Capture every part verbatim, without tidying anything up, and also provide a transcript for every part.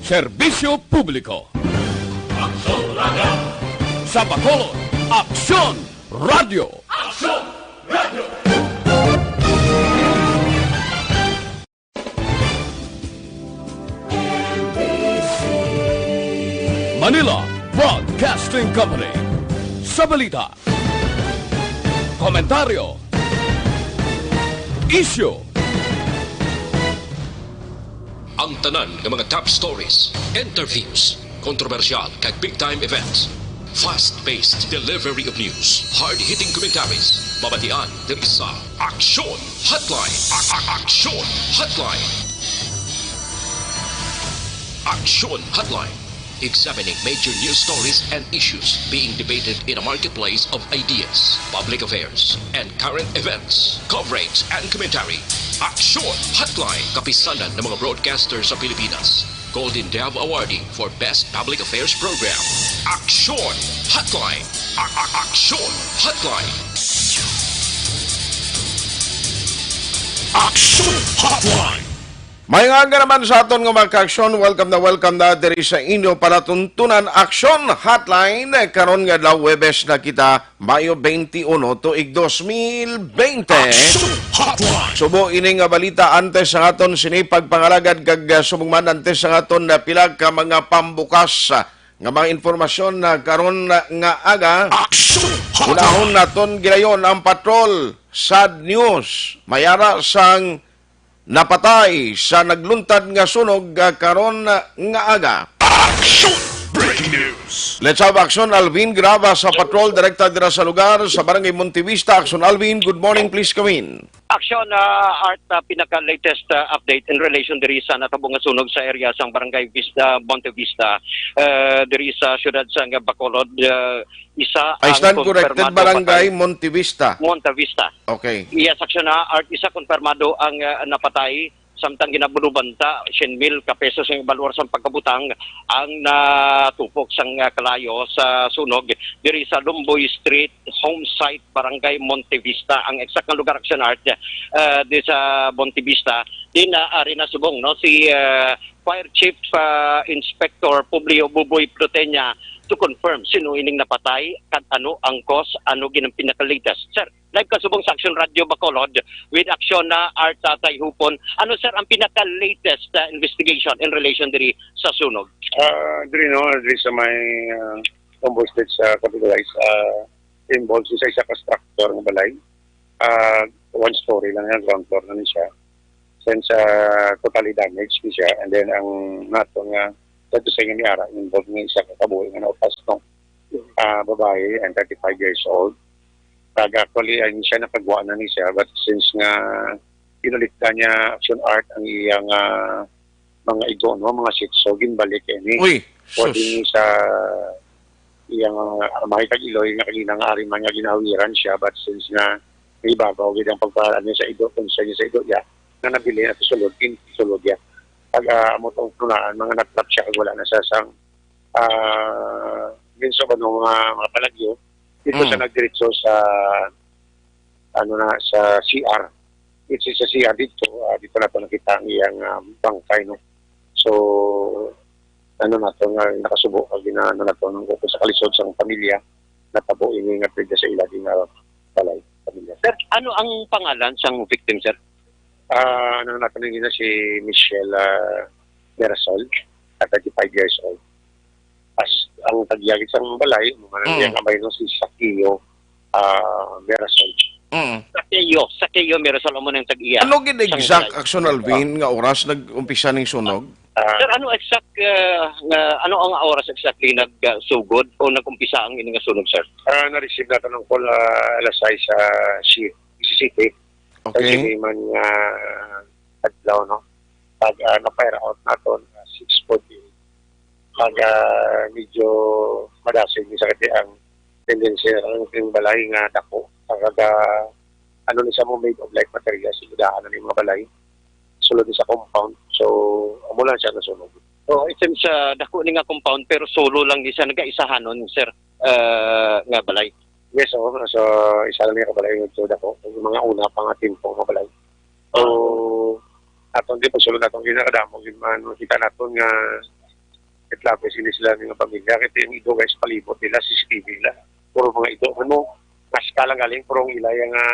Serbisyo publiko. Aksyon Radio. Sa Bacolod, Aksyon Radio. Aksyon Radio. Manila Broadcasting Company. Sa balita, komentaryo, isyu, ang tanan nga mga top stories, interviews, kontrobersyal kag big time events. Fast-paced delivery of news, hard-hitting commentaries, mabatian diri sa Aksyon Hotline. A- a- Aksyon Hotline. Aksyon Hotline. Examining major news stories and issues being debated in a marketplace of ideas, public affairs, and current events. Coverage and commentary. Aksyon Hotline. Kapisanan ng mga broadcaster sa Pilipinas. Golden Dove Awardee for Best Public Affairs Program. Aksyon Hotline. A- a- Aksyon Hotline. Aksyon Hotline. May nga nga naman sa aton nga mga ka-aksyon, welcome na welcome na diri sa inyo palatuntunan Aksyon Hotline. Karon nga daw Huwebes na kita, Mayo twenty-one, tuig dos mil bente. Aksyon Hotline. Subo ini nga balita antes sa aton sini pagpangalagad kag, ah, subong man antes sa aton na pila ka mga pambukas, ah, nga mga impormasyon na karon nga aga. Aksyon Hotline. Unahon naton gilayon ang patrol. Sad news. Mayara sang napatay sa nagluntad nga sunog, ah, karon nga aga. Action! Breaking news! Let's have action. Alvin Graba sa patrol, direkta dira sa lugar sa Barangay Montevista. Action, Alvin. Good morning. Please come in. Action, ah, Art, ah, pinaka-latest, ah, update in relation diri sa natabo nga sunog sa area sang Barangay Vista, Montevista, ah, diri sa siyudad sang Bacolod. Ah, isa I ang stand corrected, kumpirmado Barangay patay. Montevista. Montevista. Okay. Yes, action na, Art, isa kumpirmado ang, ah, napatay, samtang ginabunuban ta syen mil ka pesos ang balor sang pagkabutang ang natupok sang, ah, kalayo sa sunog diri sa Lumboy Street, home site, Barangay Montevista, ang exact nga lugar, action, Art, ah, di sa Montevista. Din, ah, ari na subong, no, si, ah, Fire Chief, ah, Inspector Publio Buboy Plutenia to confirm sino ining napatay kag ano ang cause, ano gid ang pinaka-latest. Sir, live ka subong sa Action Radio Bacolod with Action na Art Tatay Hupon. Ano, sir, ang pinaka-latest, ah, investigation in relation diri sa sunog? Ah, diri, no, diri sa may, ah, Lumboy Street sa Capitalay, ah, involved sa isa ka structure nga balay. Ah, one story lang yan, ground floor na ni siya. Since, ah, totally damaged ni siya, and then ang nato nga, sa design ni Ara, involved nga isa ka kabuhi nga naupas, no? Ah, babae, and thirty-five years old. Kag actually, ay siya nakagwa na ni siya, but since nga pinulit na niya Action Art ang iyang, ah, mga igo, no, mga sitso, ginbalik ini. Uy, sus. Pwede ni sa iyang, ah, amay kag iloy nga kagina nga ari man nga ginahawiran siya, but since nga ibabaw gid ang pagpalaan niya sa ido, kung siya sa ido niya, nga nabilin at sulod, sulod niya. Pag, ah, amo tong tunaan, mga natrap siya kag wala na siya sang, ah, means of, ano, mga, mga palagyo. Dito Mm. sa nagdiretso sa, ano na, sa C R. It's sa C R dito, ah, dito nato nakita ang iyang, ah, bangkay, no? So, ano nato nga nakasubo, pag gina-, ano nato, nung sa kalisod sang pamilya, natabo ini nga pwede sa ila din nga balay, pamilya. Sir, ano ang pangalan sang victim, sir? Ah, ano nato na si Michelle, ah, Mirasol, at thirty-five years old. As ang tagyagit sang balay, mga Mm. nang amay no si Sakio, ah, Mirasol. Mm. Sakio, Sakio Mirasol, amo nang tag-iya. Ano gid sang exact balay. Action, Alvin, nga oras nag-umpisa ning sunog? Ah. Sir, ano exact, ah, nga, ano ang oras exactly nag, ah, sugod o nag-umpisa ang ini nga sunog, sir? Ah, na-receive nato ng call, ah, alas sais, ah, si-, sixty-six. Okay. Sa man nga adlaw, no? Pag, ah, na-fire out naton, ah, six forty-eight. Pag, ah, medyo madasig ni sa kati ang tendency ang, ang balay nga dako. Ang kaga, ano ni sa mo, made of light materials, dudahan na ni mga balay. Sulod ni sa compound. So, amo lang siya nasunog. So, it seems, ah, dako ni nga compound, pero solo lang ni siya, nagaisahanon, sir, ah, nga balay. Yes, oo. So, isa lang ni nga balay nga ito dako. Yung mga una pa nga timpo nga balay. So, aton din, pagsulod naton, ginakadamo, gid man, makita naton nga Grabe sini sila nga pamilya. Kay ang ido, guys, palibot nila, C C T V nila. Puro mga ido. Ano, maska lang galing, pero ang ila nga,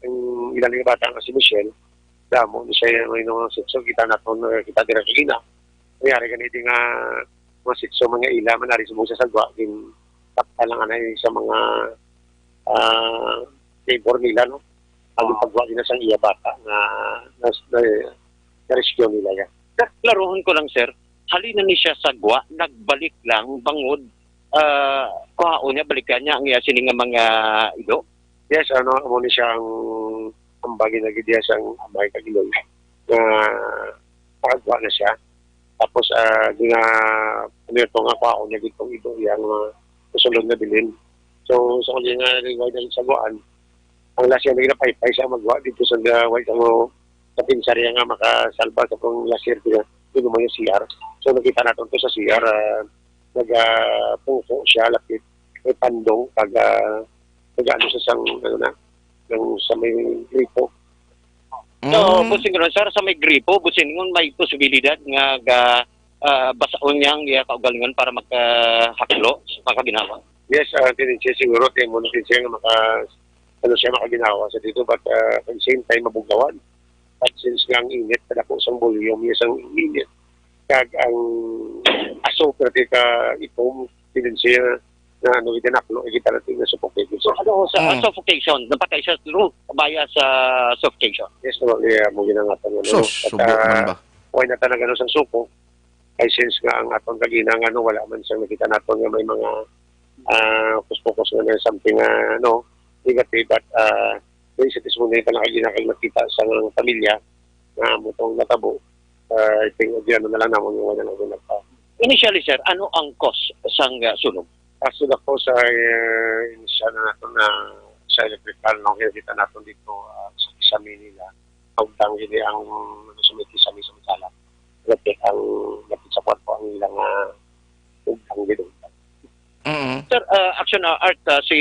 ang ila nga bata nga si Michelle, damo ni siya yung, yung mga sitso, kita naton, eh, kita dira kagina. Nangyari ganito nga mga sitso, mga ila, man ari subong sa sagwa, din tapta lang anay sa mga, ah, neighbor nila, no? Ang pagwa nila sang iya bata nga nas-, na, na-rescue nila yan. Klarohon ko lang, sir. Halin na ni siya sagwa, nagbalik lang, bangod, ah, kuhaon niya, balikan niya ang iya sini nga mga ido? Yes, ano, amo ni siya ang, ang bagi na gid iya sang amay kag iloy nga pagwa na siya. Tapos, ah, gina-, ano ito nga, kuhaon niya gid tong ido iya nga sulod nga bilin. So, sa kanya nga, nagway na sa guwaan, ang last year, naging napaypay siya magwa dito sa, ah, way sa mo, sa pinsarya nga makasalba sa pang last year, kaya, yun naman yung C R. So, nakita natin to sa C R, ah, nag, ah, puso siya, lapit, may pandong, pag, ah, nag-ano sa sang, ano na, ng, sa may gripo. So, Mm. Bossing Ron, sir, sa may gripo, bossing, ngun may posibilidad nga ga, ah, basaon niya ang iya kaugalingon para makahaklo, makaginawa? Yes, ah, tendency siguro, kay mo na siya nga maka-, ano siya, makaginawa sa dito, but, ah, at the same time, mabugawan. But since nga ang init, kadako sang volume, yes, ang init. Kag ang aso, pero di ka itom, tendency na, ano, itinaklo, kita natin na suffocated. So, ano, sa, ah, Mm. suffocation, napatay siya through, via sa suffocation? Yes, no, yeah, mo ginangatan, ano, Sus, no? At, subo ah, man ba? Why na talaga, no, sang suko? Ay, since nga ang aton kaginang, ano, wala man siyang nakita naton nga may mga, ah, kuskus nga may something, ah, ano, negative, but, ah, may sa testimony ka na kaginang kag nakita sa mga pamilya nga mo tong natabo. Ah, I think, ano na lang namon nga wala na nagpa- Initially, sir, ano ang cause sang, ah, sunog? Actually, ako sa, eh, initial na nato na sa electrical, no, kaya kita nato dito, ah, sa kisame nila. Ugtang gini ang, ano, sa may kisame sa may sala. Lapit ang, lapit sa kwarto ang ilang, ah, ugtang gid, ugtang. Mm. Sir, ah, Action, ah, Art, ah, si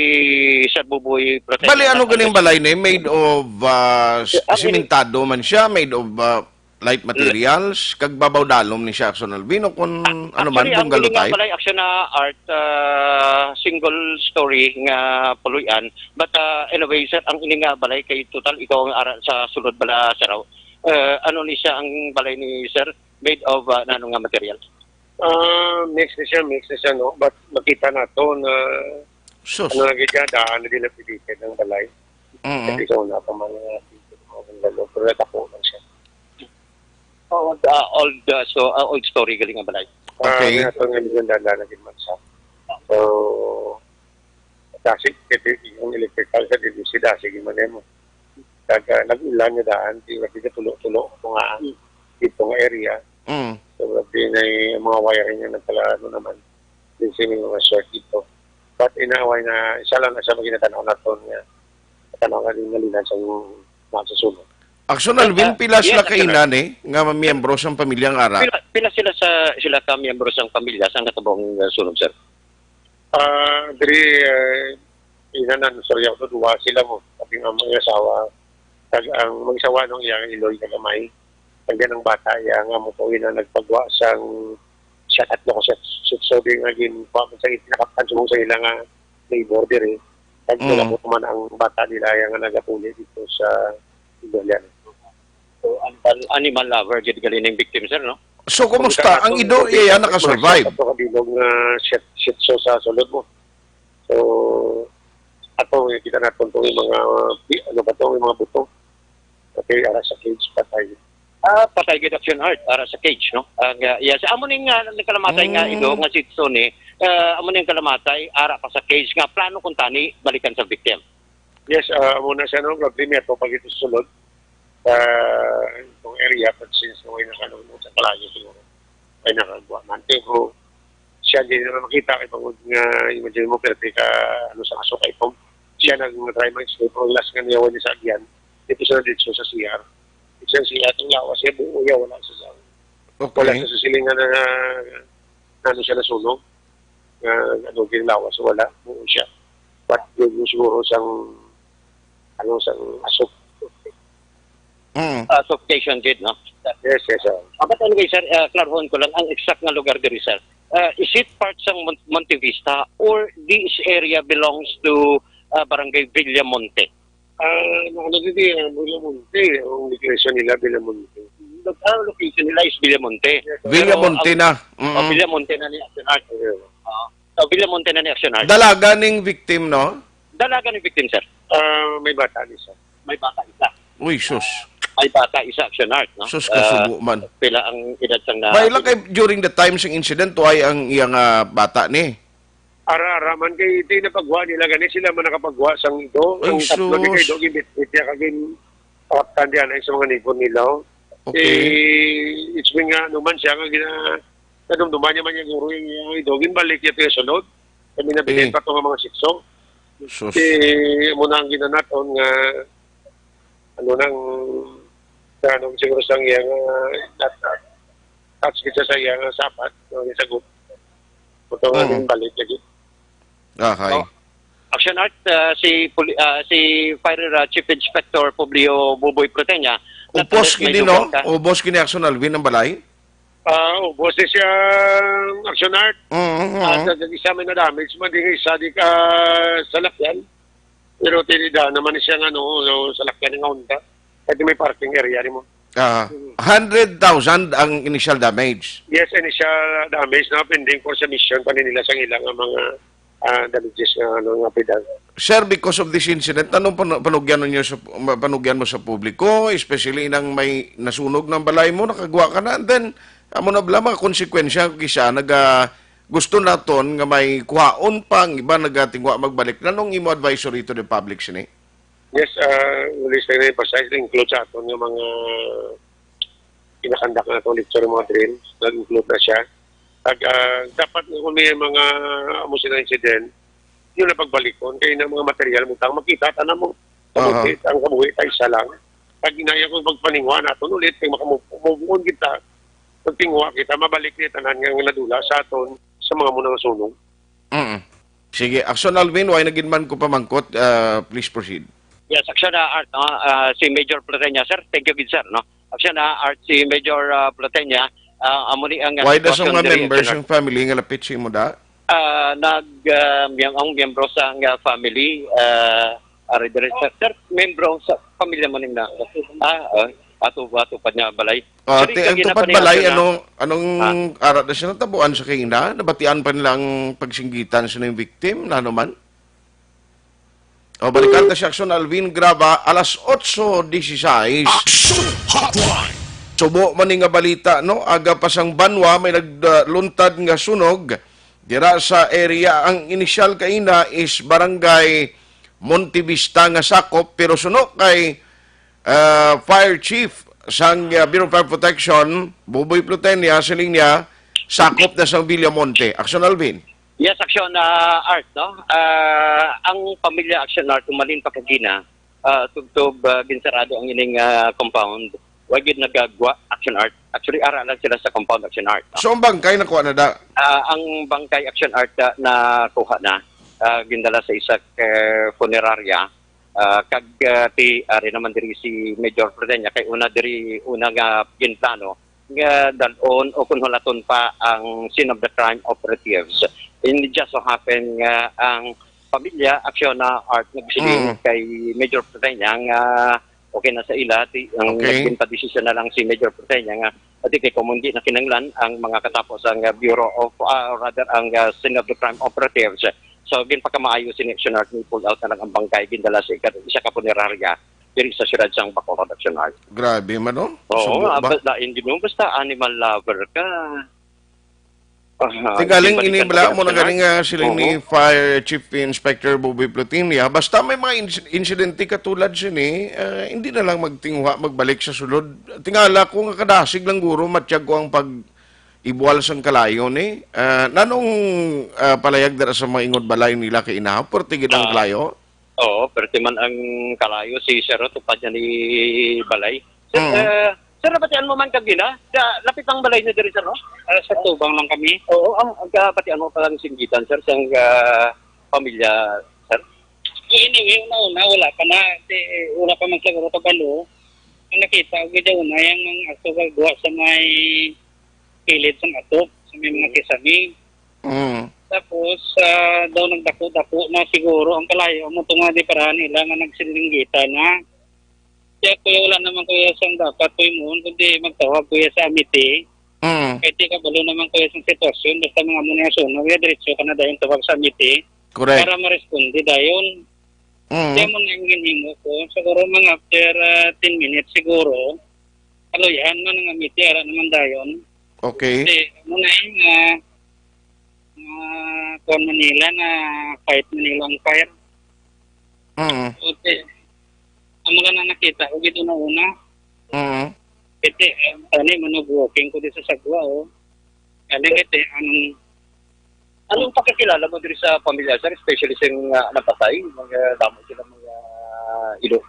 Sir Buboy Protector Bali, ano lang ganing ang balay ni? Made of, ah, s-, Ah, ini- simentado man siya, made of, ah, light materials, kag babaw dalom ni siya, Action Alvin, o kung Ah, ano man, actually, ang bungalow ini nga type? Balay, Action, ah, Art, ah, single story nga puloy-an. But, ah, anyway, sir, ang ini nga balay kay total ikaw ang ara sa sulod bala, sir, oh. Ah, ano ni siya ang balay ni sir? Made of, ah, nano nga material? Ah, mix na siya, mix na siya, no? But makita nato na Sus. Ano lagi dyan, daan na dilapidated ang balay. Mm. Kasi sa una pa man, mga lalo, pero natako lang siya. Oh, the old, uh, so, uh, old story galing ang balay. Ah, Okay. May ato nga medyo dala na gid man siya. So, kasi, kasi yung electrical sa D D C, dasi gid man mo. Kag, ah, nag-ulan nga daan, di ba, di tulo-tulo ko nga, Mm. dito nga area. Mm. So, di na yung mga wiring nga nagkala, ano naman, di sini mga short dito. But inaway nga, isa lang na siya maginatanaw naton nga, tanaw nga din malinan sa mga susunod. Action, Alvin, Ah, pila yes, sila Action, kainan, eh, nga miyembro sang pamilyang ara? Pila, pila sila sa, sila ka miyembro sang pamilya sa natabong, uh, sunog, sir? Ah, diri, eh, inanan, sorry ako, duwa sila mo. Pati nga mga asawa, kag ang mag-asawa nung iyang iloy nga gamay. Kag yan ang bata, iya nga mo ko ina nagpagwa sang siya tatlo ko sa sitso di nga gin, pa, sa itinakapkan subong sa ila nga neighbor diri. Kag Mm. wala mo man ang bata nila, iya nga nagapuli dito sa Igalian. So, animal, animal lover, gid gali ning victim, sir, no? So, kumusta? Ang ido, iya, nakasurvive? Ato kabilog nga shih-, Shih Tzu sa sulod mo. So, ato, eh, kita naton tong mga, pi-, ano ba to, yung mga buto. Okay, ara sa cage, patay. Ah, patay gid, Action Art, ara sa cage, no? Ang, ah, yes, amo ning, ah, nagkalamatay nga Mm. ido, nga si Tony, ah, amo ning kalamatay, ara pa sa cage, nga plano kung tani, balikan sa victim. Yes, ah, amo na siya, no? Grabe, may ato pa gid sulod sa itong area, but since way na kanunod sa kalayo siguro, ay nakagwa man. Pero siya, di na makita kay bangod nga, imagine mo, pero ka, ano, sa aso kay pong. Siya nag-try mag-escape, ang last nga niya, wala sa agyan, dito siya dito sa C R. Siya, siya, itong lawas, siya, buo, ya, wala sa sa-, Okay. wala sa silingan na, na, ano siya, nasunog. Nga, ano, ginlawas, wala, buo siya. But, yun, yun siguro sang, ano, sang aso. Mm. Ah, suffocation gid, no? Yes, yes, sir. Ah, but anyway, sir, ah, klarohon ko lang ang exact nga lugar diri, sir. Uh, is it part sang Mon- Monte Vista or this area belongs to uh, Barangay Villamonte? Ah, ano, ano, dito, ah, Villamonte. Ang location nila, Villamonte. Ang location nila is Villamonte. Yes, sir. Villamonte Pero ang- na. Oh, Mm-mm. Villamonte na ni Action Art. Yeah. Oh. So, Villamonte na ni Action Art. Dalaga ning victim, no? Dalaga ni victim, sir. Ah, may bata ni sir. May bata isa. Uy, sus. May bata isa, Action Art, no? Sus, Ah, kasubo man. Pila ang edad sang na- May lang kay during the time sing incident, tuay ang iyang ah, bata ni. Ara-ara man kay di napagwa nila gani, sila man nakapagwa sang ido. Ay, Ang tatlo ni sus. Kay do, ginbitbit niya kag gin-, pakaptan diyan ay sa mga neighbor nila, oh. Okay. Eh, it's been nga, ano man siya, nga gina-, nadumduman niya man niya guro yung, yung ido. Ginbalik niya to yung sulod. Kami na Eh. Binenta to nga mga sitso. Sus. Eh, amo na ang ginanaton nga, ano nang, sa ano, siguro sa iya nga, nat-, touch kita sa iya nga sapat, no, sa gub-, ito nga Mm. Ginbalik lagi. Ahay. Oh. Action Art, ah, si Puli- ah, si Fire ah, Chief Inspector Publio Buboy Protenia. Ubos Natalis gini, medyo no? Bangka. Ubos gini, Action Alvin, ang balay? Ah, ubos ni siya, Action Art. Mm, mm. Ah, sa, sa isa may na-damage man, di nga isa di ka salakyan. Pero tinida naman ni siya nga, no, no, salakyan nga Honda. Kaya may parking area ni mo. Ah, Mm. Hundred thousand ang initial damage. Yes, initial damage na pending for submission pa ni nila sa ilang nga mga ah, damages nga, ano, nga pidal. Sir, because of this incident, anong panu- panugyan ninyo sa, ma- panugyan mo sa publiko, especially nang may nasunog ng balay mo, nakagwa ka na, and then, amo na bala, mga konsekwensya, kisa naga, gusto naton nga may kuhaon pa, ang iba nagatingwa magbalik. Anong imo advisory to the public sini? Yes, ah, uli sa na emphasize, include sa aton nga mga pinakandak na itong lecture, mga drills, nag-include na siya. Ag, ah, dapat nga kung may mga amo sila incident, yun na pagbalikon. Kaya na mga material mo tang makita, tana mo, Aha. Kabuhi, ang kabuhi tayo isa lang. Pag inaya ko magpaningwa naton ulit, kay makamubuon kita, pagtingwa kita, mabalik ni tanan nga nadula sa aton sa mga muna nga sunog. Mm. Sige, Action Alvin, why na gid man ko pamangkot, ah, please proceed. Yes, Action, ah, Art, no? Ah, si Major Platenya, sir. Thank you gid, sir, no? Action, ah, Art, si Major, ah, Platenya, ah, amo ni ang, ah, Why na sa sitwasyon mga diri, members sir. Ng family nga lapit sa imo da? Ah, nag, ah, miyam-, ang miyembro sa nga family, ah, ari diri, sir. Sir, membro sa pamilya mo ning na. Ah, ah, ato, ato pa niya balay. Ah, Sir, ti-, ang kagina tupad pa ni balay, Action, ah. ano, anong Ah. ara na siya natabuan sa kaina? Nabatian pa nila ang pagsinggitan sa nang victim? Na naman? O, balikan ta si Action Alvin Graba, alas otso dieciséis. Action Hotline. Subo man ni nga balita, no? Aga pa sang banwa, may nagluntad nga sunog. Dira sa area, ang inisyal kaina is Barangay Montevista nga sakop, pero suno kay, ah, Fire Chief sang, ah, Bureau of Fire Protection, Buboy Plutenia, siling niya, sakop na sang Villamonte. Action, Alvin. Yes, Action, ah, Art, no? Ah, ang pamilya Action Art, umalin pa kagina, ah, tubtob, ah, ginsarado ang ining, ah, compound. Wa gyud nagagwa, Action Art. Actually, ara lang sila sa compound, Action Art, no? So, ang bangkay nakuha na da? Ah, ang bangkay, Action Art, ah, nakuha na. Ah, gindala sa isa ka funeraria. Ah, kag, ah, ti, ari naman diri si Major Prudenia, kay una diri, una nga ginplano nga dal-on o kunhulaton pa ang scene of the crime operatives. And it just so happen nga ang pamilya, Action Art, nagsiling Mm. kay Major Prudenia nga okay na sa ila, ti, ang Okay. naging padesisyon na lang si Major Prudenia nga, ati kay kung hindi na kinanglan ang mga katapo sa nga Bureau of, ah, or rather, ang, ah, scene of the crime operatives. So, ginpakamaayo si Action Art ni pull out na lang ang bangkay, gindala sa ika-, isa ka punerarya diri sa siyudad sang Bacolod, Action Art. Grabe man, no? Oo, Subo ah, ba? Basta, hindi mo, basta animal lover ka. Ah, Ti galing hindi ini balikan bala ka mo na Action Art. Galing nga siling ni Oo. Fire Chief Inspector Bobby Plutinia. Basta may mga ins-, insidente katulad sini, ah, hindi na lang magtinguha, magbalik sa sulod. Tingala ko nga kadasig lang guro, matyag ko ang pag-ibual sang kalayo ni. Ah, nanong, ah, palayag dira sa mga ingod balay nila kay inaw, perti gid ang Ah. kalayo? Oo, perti man ang kalayo si Sir, tupad niya ni balay. Sir, Mm. ah, sir, nabatian mo man kagina? Da, lapit ang balay niyo diri, sir, no? Ah, sa tubang lang kami. Oo, ang, ang kabatian mo pa lang singgitan, sir, sang, ah, pamilya, sir? Eh, anyway, una-una, wala pa na. Kasi una pa man siguro kabalo. Ang nakita ko gid una, yung mga aso kag duha sa may kilid sang atop, sa may mga kisame. Mm. Tapos, ah, daw nagdako-dako na siguro ang kalayo mo tunga di para nila nga nagsilinggitan na. Kaya kuya, wala naman kuya sang dapat ko imuon, kundi magtawag kuya sa amity. Mm. Kaya di kabalo naman kuya sa sitwasyon, basta mga mo na yung sunog, ya diretso ka na dayon tawag sa amity. Correct. Para maresponde dayon. Mm. Kaya mo na yung ginhimo ko, siguro mga after ah, ten minutes siguro, kaluyahan man ang amity, ara naman dayon. Okay. Kasi, mo na yung ah, ah, kuwan Manila na fight Manila ang fire. Mm. Okay. Amo lang na nakita ko gid una-una. Mm. Iti, eh, tani, manag-walking ko di sa sagwa, oh. Kani iti, ang Anong pakikilala mo diri sa pamilya, sir? Especially sa mga napatay, mga damo sila, mga ido.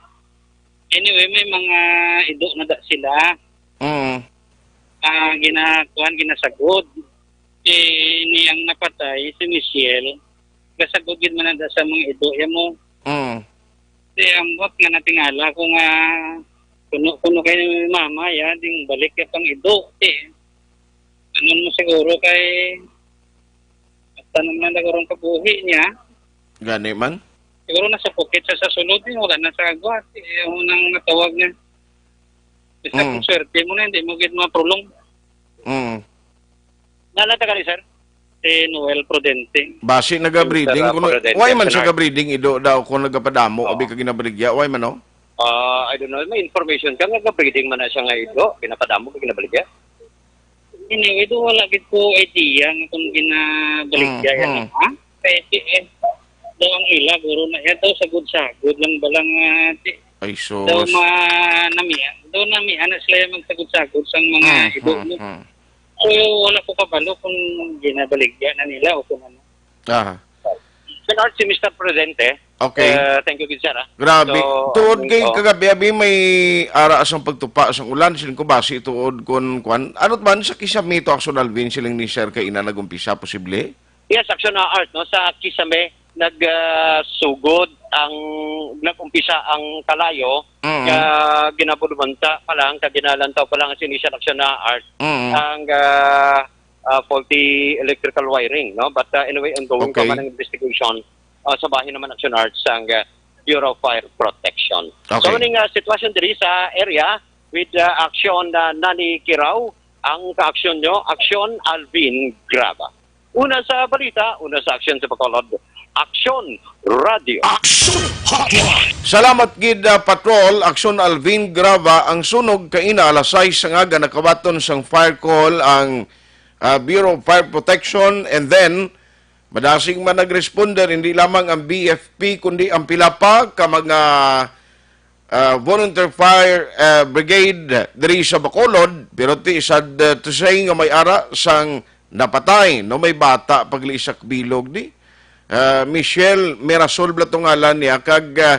Anyway, may mga ido na da sila. Mm. Ah, ginakuan, ginasagod. Eh, niyang napatay, si Michelle, gasagod gid man na da sa mga ido. Yan mo, Mm. Di ang buot nga natingala ko nga kuno-kuno kay mama ya, ding balik ya pang ido. Di, ano mo siguro kay basta naman ang nagurong kabuhi niya. Gani man? Siguro nasa pukit sa, sa sulod, eh, wala na sa agwa. Di, yung nang natawag niya. Basta Mm. kung swerte mo na, hindi mo gid maprolong. Mm. Nalata ka ni sir? Si Noel Prudente. Basi nagabreeding Mister kuno. Prudente, Why man siya Bernard. Gabreeding ido daw kung nagapadamo Oo. Abi ka ginabaligya? Why man, no? Ah, I don't know. May information ka nga gabreeding man na siya nga ido, ginapadamo, ginabaligya? Anyway, do wala gid ko idea nga kung ginabaligya Mm, yan, mm. Ha? Kay si eh, daw ang ila, guro na yan, daw sagod-sagod lang ba lang, ah, di, Ay, daw sus. Ma-, namian, daw namian na sila yung magsagod-sagod sang mga Mm, ido mm, mo. Mm. So, wala ko kabalo kung ginabaligya na nila o kung ano. Aha. Sir Art, si Mister Presidente. Okay. Eh, thank you, good sir, ah. Grabe. So, Tuod kay oh. Kagabi, abi may ara sang pagtupa sang ulan. Siling ko basi tuod kun kwan. Ano man sa Kisame to, Action Alvin, siling ni Sir kay ina nag-umpisa, posible? Yes, Action na Art, no? Sa Kisame, nag, ah, sugod ang nag-umpisa ang kalayo Mm. nga ginabulbanta pa lang, kag ginalantaw pa lang sa initial action na Art Mm. ang, ah, ah, faulty electrical wiring, no? But, ah, anyway, ongoing pa Okay. man ang investigation, ah, sa bahin naman Action Art sang, ah, Bureau of Fire Protection. Okay. So, ning, ah, sitwasyon diri sa area with, ah, action na Nani Kiraw, ang kaaksyon nyo, Action Alvin Graba. Una sa balita, una sa aksyon sa Bacolod, Aksyon Radio. Action Hotline. Salamat gid, ah, Patrol. Aksyon Alvin Graba, ang sunog kaina alas sais nga aga nakabaton sang fire call ang, ah, Bureau of Fire Protection, and then madasig man nag-responder hindi lamang ang B F P kundi ang pila pa ka mga ah, volunteer fire, ah, brigade diri sa Bacolod, pero ti sad, ah, to say nga may ara sang napatay, no, may bata paglisak bilog di. Ah, Michelle Mirasol bala to ngalan niya kag, ah,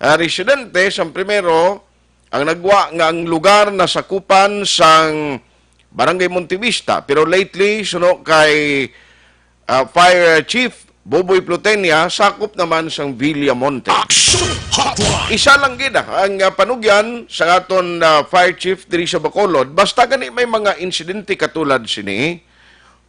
ah, residente sang primero ang nagwa nga ang lugar nasakupan sang Barangay Montevista, pero lately suno kay ah, Fire Chief Boboy Plutenia, sakop naman sang Villamonte. Action Hotline. Isa lang gid, ah, ang, ah, panugyan sa aton, ah, Fire Chief diri sa Bacolod. Basta gani may mga insidente katulad sini,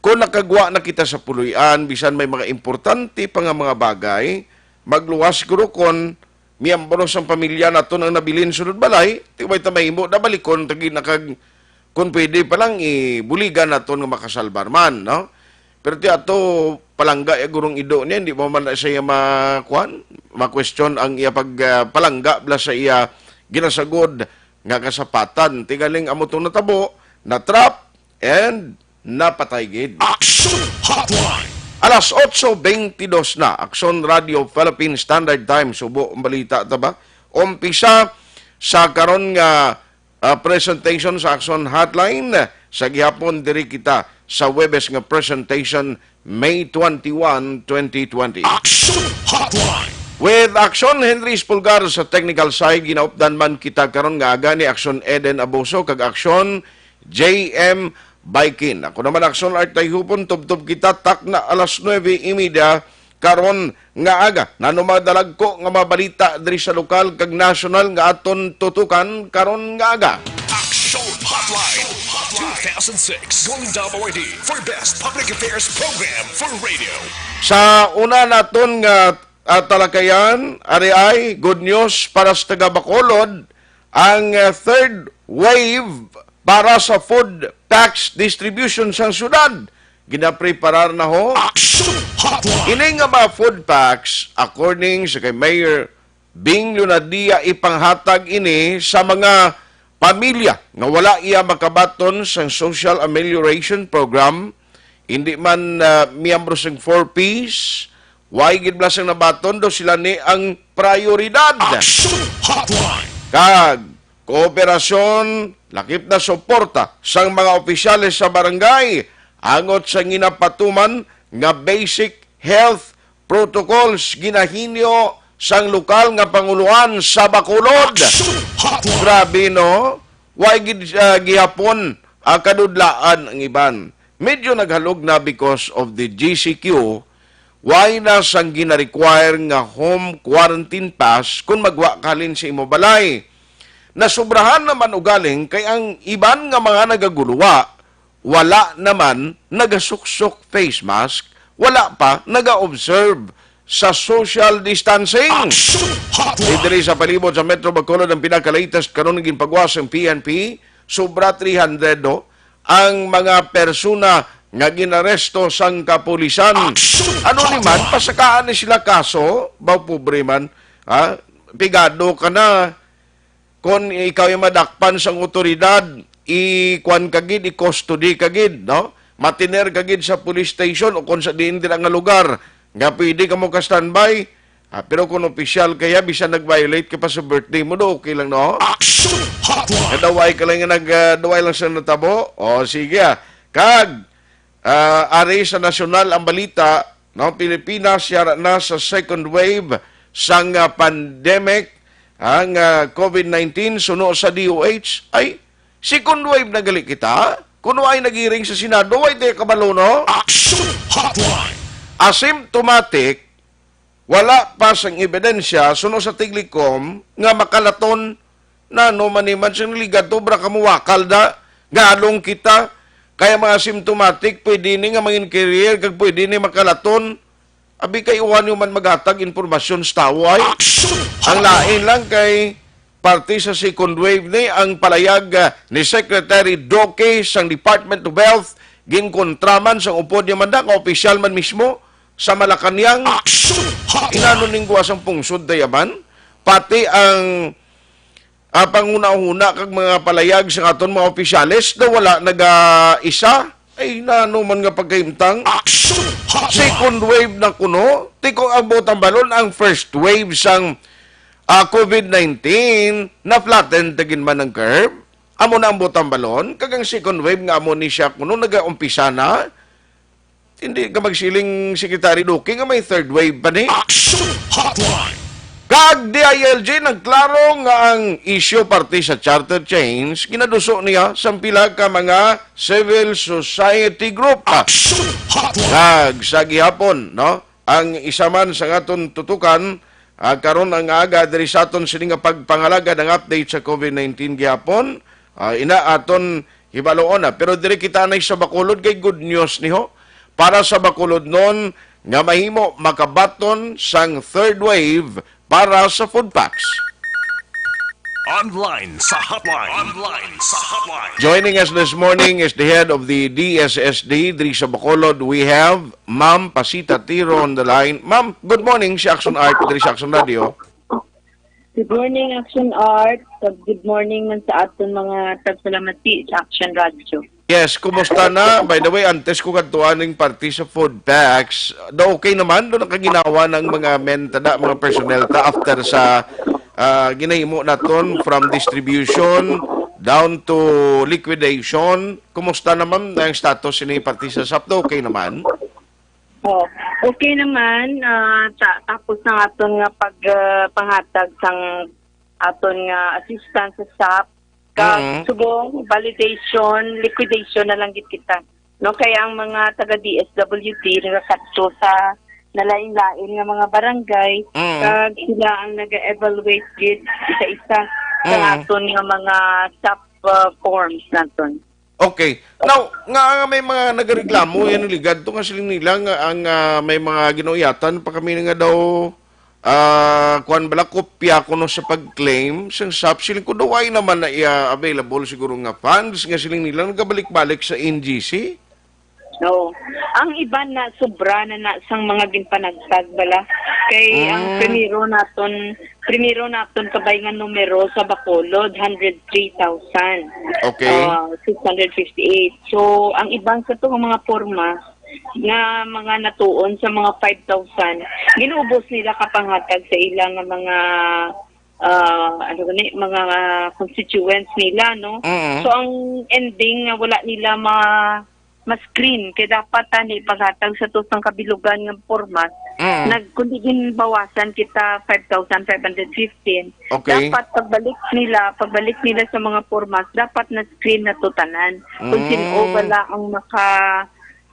kung nakagwa na kita sa puloy-an, bisan may mga importante pa nga mga bagay, magluwas siguro kon miyembro sang pamilya naton ang nabilin sulod balay, ti way ta mahimo na balikon ta gid na kag kun pwede pa lang ibuligan naton nga makasalbar man, no? Pero ti ato palangga ya gurong ido niya, hindi mo man na siya makuan, ma-question ang iya pag, ah, palangga bala sa iya ginasagod nga kasapatan. Ti galing amo tong natabo, na-trap, and napatay gid. Action Hotline. Alas otso beintidos na, Action Radio Philippine Standard Time, subo ang balita ta ba? Umpisa sa karon nga, ah, presentation sa Action Hotline, sa gihapon diri kita sa Huwebes nga presentation, May twenty-one, twenty twenty. Action Hotline. With Action Henry Espulgar sa technical side, ginaupdan man kita karon nga aga ni Action Eden Abuso kag Action J M Baikin. Ako naman, Action Art Tayhupon, tubtob kita takna alas nuebe y media karon nga aga. Nano madalagko nga mabalita diri sa lokal kag nasyonal nga aton tutukan karon nga aga. Action Hotline. two thousand six Golden Dove Awardee for Best Public Affairs Program for Radio. Sa una naton nga, ah, talakayan, ari ay good news para sa taga Bacolod, ang, ah, third wave para sa food packs distribution sa syudad. Ginapreparar na ho. Action Hotline! Ini nga mga food packs, according sa kay Mayor Bing Leonardia, ipanghatag ini sa mga pamilya nga wala iya makabaton sang Social Amelioration Program, hindi man, ah, miyembro sang four Ps, way gid bala sang nabaton, daw sila ni ang prioridad. Action Hotline! Kag kooperasyon, lakip na suporta sang mga opisyales sa barangay, angot sa ginapatuman nga basic health protocols ginahinyo sang lokal nga panguloan sa Bacolod. Action Hotline! Grabe, no? Way gid, ah, gihapon, ah, kadudlaan ang iban. Medyo naghalog na because of the G C Q, way na sang gina-require nga home quarantine pass kung magwa ka halin sa imo balay. Nasubrahan naman ugaling kay ang iban nga mga nagaguluwa, wala naman nagasuksok face mask, wala pa naga-observe sa social distancing. Action Hotline! Diri sa palibot sa Metro Bacolod, ang pinaka-latest karon nga ginpagawas sang P N P, sobra three hundred, no, ang mga persona nga ginaresto sang kapulisan. Action Ano ni man, Hotline! Pasakaan ni sila kaso, baw pobre man, ha? Pigado ka na. Kon ikaw yung madakpan sang otoridad, i-kuan ka gid, i-custody ka gid, no? Matiner ka gid sa police station o kon sa diin dira nga lugar nga pwede ka mo ka-standby. Ah, pero kung opisyal kaya, bisan nag-violate ka pa sa birthday mo, do okay lang, no? Action Hotline! Kadaway ka lang nga nag, ah, daway lang sa natabo. O, sige, ah. Kag, ah, ari sa nasyonal ang balita, no? Pilipinas yara na sa second wave sang, ah, pandemic, ang, ah, COVID nineteen, suno sa D O H. Ay, second wave na gali kita. Kuno ay nagiring sa Senado, way tayo kabalo, no? Action Hotline! Asymptomatic, wala pa sang ebidensya suno sa Tiglicom nga makalaton. Nano man ni man sing ligad, obra ka muwakal da, galong kita. Kaya mga asymptomatic, pwede ni nga mangin carrier, kag pwede ni makalaton. Abi kay uwan yung man maghatag impormasyon sa tawo ay. Action! Ang lain lang kay parte sa second wave ni ang palayag, ah, ni Secretary Duque sang Department of Health, ginkontra man sang upod niya man da, nga opisyal man mismo sa Malacañang. Action Hotline! Inano ning guwa sang pungsod, dayaman? Pati ang, ah, panghunahuna kag mga palayag sa aton mga opisyales na wala naga-isa. Ay, nano man nga pagkahimtang? Action Hotline! Second wave na kuno. Tiko ang butang balon, ang first wave sang, ah, COVID nineteen, na-flatten tagin man ang curve. Amo na ang butang balon, kag ang second wave nga amo ni siya kuno nagaumpisa na. Hindi ka magsiling, Secretary Duque, nga may third wave pa ni. Action Hotline! Kag D I L G nagklaro nga ang isyu parte sa charter change ginaduso niya sang pila ka mga civil society group. Action Hotline! Kag sa gihapon, no? Ang isa man sa aton tutukan, ah, karon ang aga diri sa aton sini nga pagpangalagad, ang update sa COVID nineteen gihapon. Ah, ina aton hibaluon na. Pero diri kita anay sa Bacolod kay good news ni ho. Para sa Bacolodnon nga mahimo makabaton sang third wave para sa food packs. Online sa hotline. Online sa hotline. Joining us this morning is the head of the D S S D diri sa Bacolod. We have Ma'am Pasita Tiro on the line. Ma'am, good morning, si Action Art diri sa Action Radio. Good morning, Action Art. Kag good morning man sa aton mga tagpalamati sa Action Radio. Yes, kumusta na? By the way, antes ko kadtuan ning parte sa food packs, do okay naman, do nakaginawa ng mga men, tada, mga personnel ta after sa, ah, ginahimo naton from distribution down to liquidation. Kumusta naman ang status ini parte sa sap? Do okay naman? Oh, okay naman, ah, ta-, tapos na aton nga pag, ah, panghatag sang aton nga assistance sa sap. Kag Mm. subong, validation, liquidation na lang gid kita. No, kay ang mga taga D S W D nagakadto sa nalain-lain nga mga barangay, Mm. kag sila ang naga-evaluate gid isa-isa sa Mm. aton nga mga sap, ah, forms naton. Okay. Now, nga, nga may mga nagareklamo, yan ang ligad to nga siling nila nga ang, ah, may mga ginuuyatan pa kami nga daw, ah, kuwan bala, kopya kuno sa pag-claim sang sap. Siling ko daw ay naman na iya available siguro nga funds nga siling nila nagabalik-balik sa N G C. No. Ang iban na sobra na na sang mga ginpanagtag bala. Kay ang Mm. primero naton, primero naton kabay nga numero sa Bacolod, hundred three thousand. Okay. Ah, six hundred fifty-eight. So, ang iban sa to nga mga porma nga mga natuon sa mga five thousand, ginubos nila kapanghatag sa ila nga mga ah, ano gani, mga constituents nila, no? Mm. So, ang ending nga wala nila ma ma-screen kay dapat tani paghatag sa to sang kabilugan nga format, Mm. nag kundi ginbawasan kita five thousand five hundred fifteen. Okay. Dapat pagbalik nila, pagbalik nila sa mga format, dapat na-screen na to tanan. Kung Mm. sino bala ang maka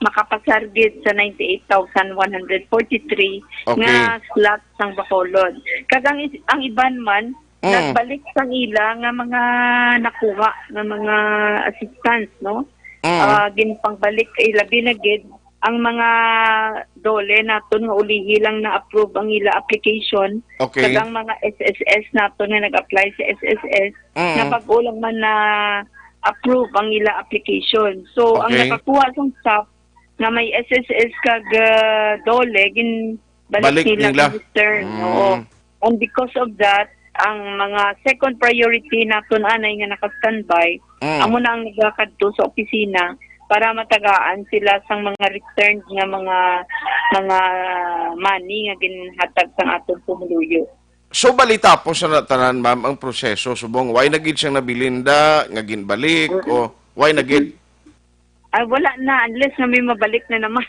makapasar gid sa ninety-eight thousand one hundred forty-three Okay. nga slot sang Bacolod. Kag ang is- ang iban man Mm. nagbalik sang ila nga mga nakuha nga mga assistance, no? Mm. Ah, ginpangbalik ilabi na gid ang mga DOLE naton nga ulihi lang na-approve ang ila application, Okay. kag ang mga S S S naton nga nag-apply sa S S S Mm. nga bag-o lang man na-approve ang ila application. So, ang Okay. nakakuha sang sap nga may S S S kag, ah, DOLE, ginbalik Balik nila, nila. Mister. Mm. Oo. And because of that, ang mga second priority naton anay nga naka-standby, Mm. amo na ang nagakadto sa opisina para matagaan sila sang mga returned nga mga mga money nga ginhatag sang aton pumuluyo. So, bali tapos na tanan, ma'am, ang proseso? Subong, why na gid siyang nabilin da, nga ginbalik, Mm-mm. o why na gid? Ay, wala na, unless nga may mabalik na naman.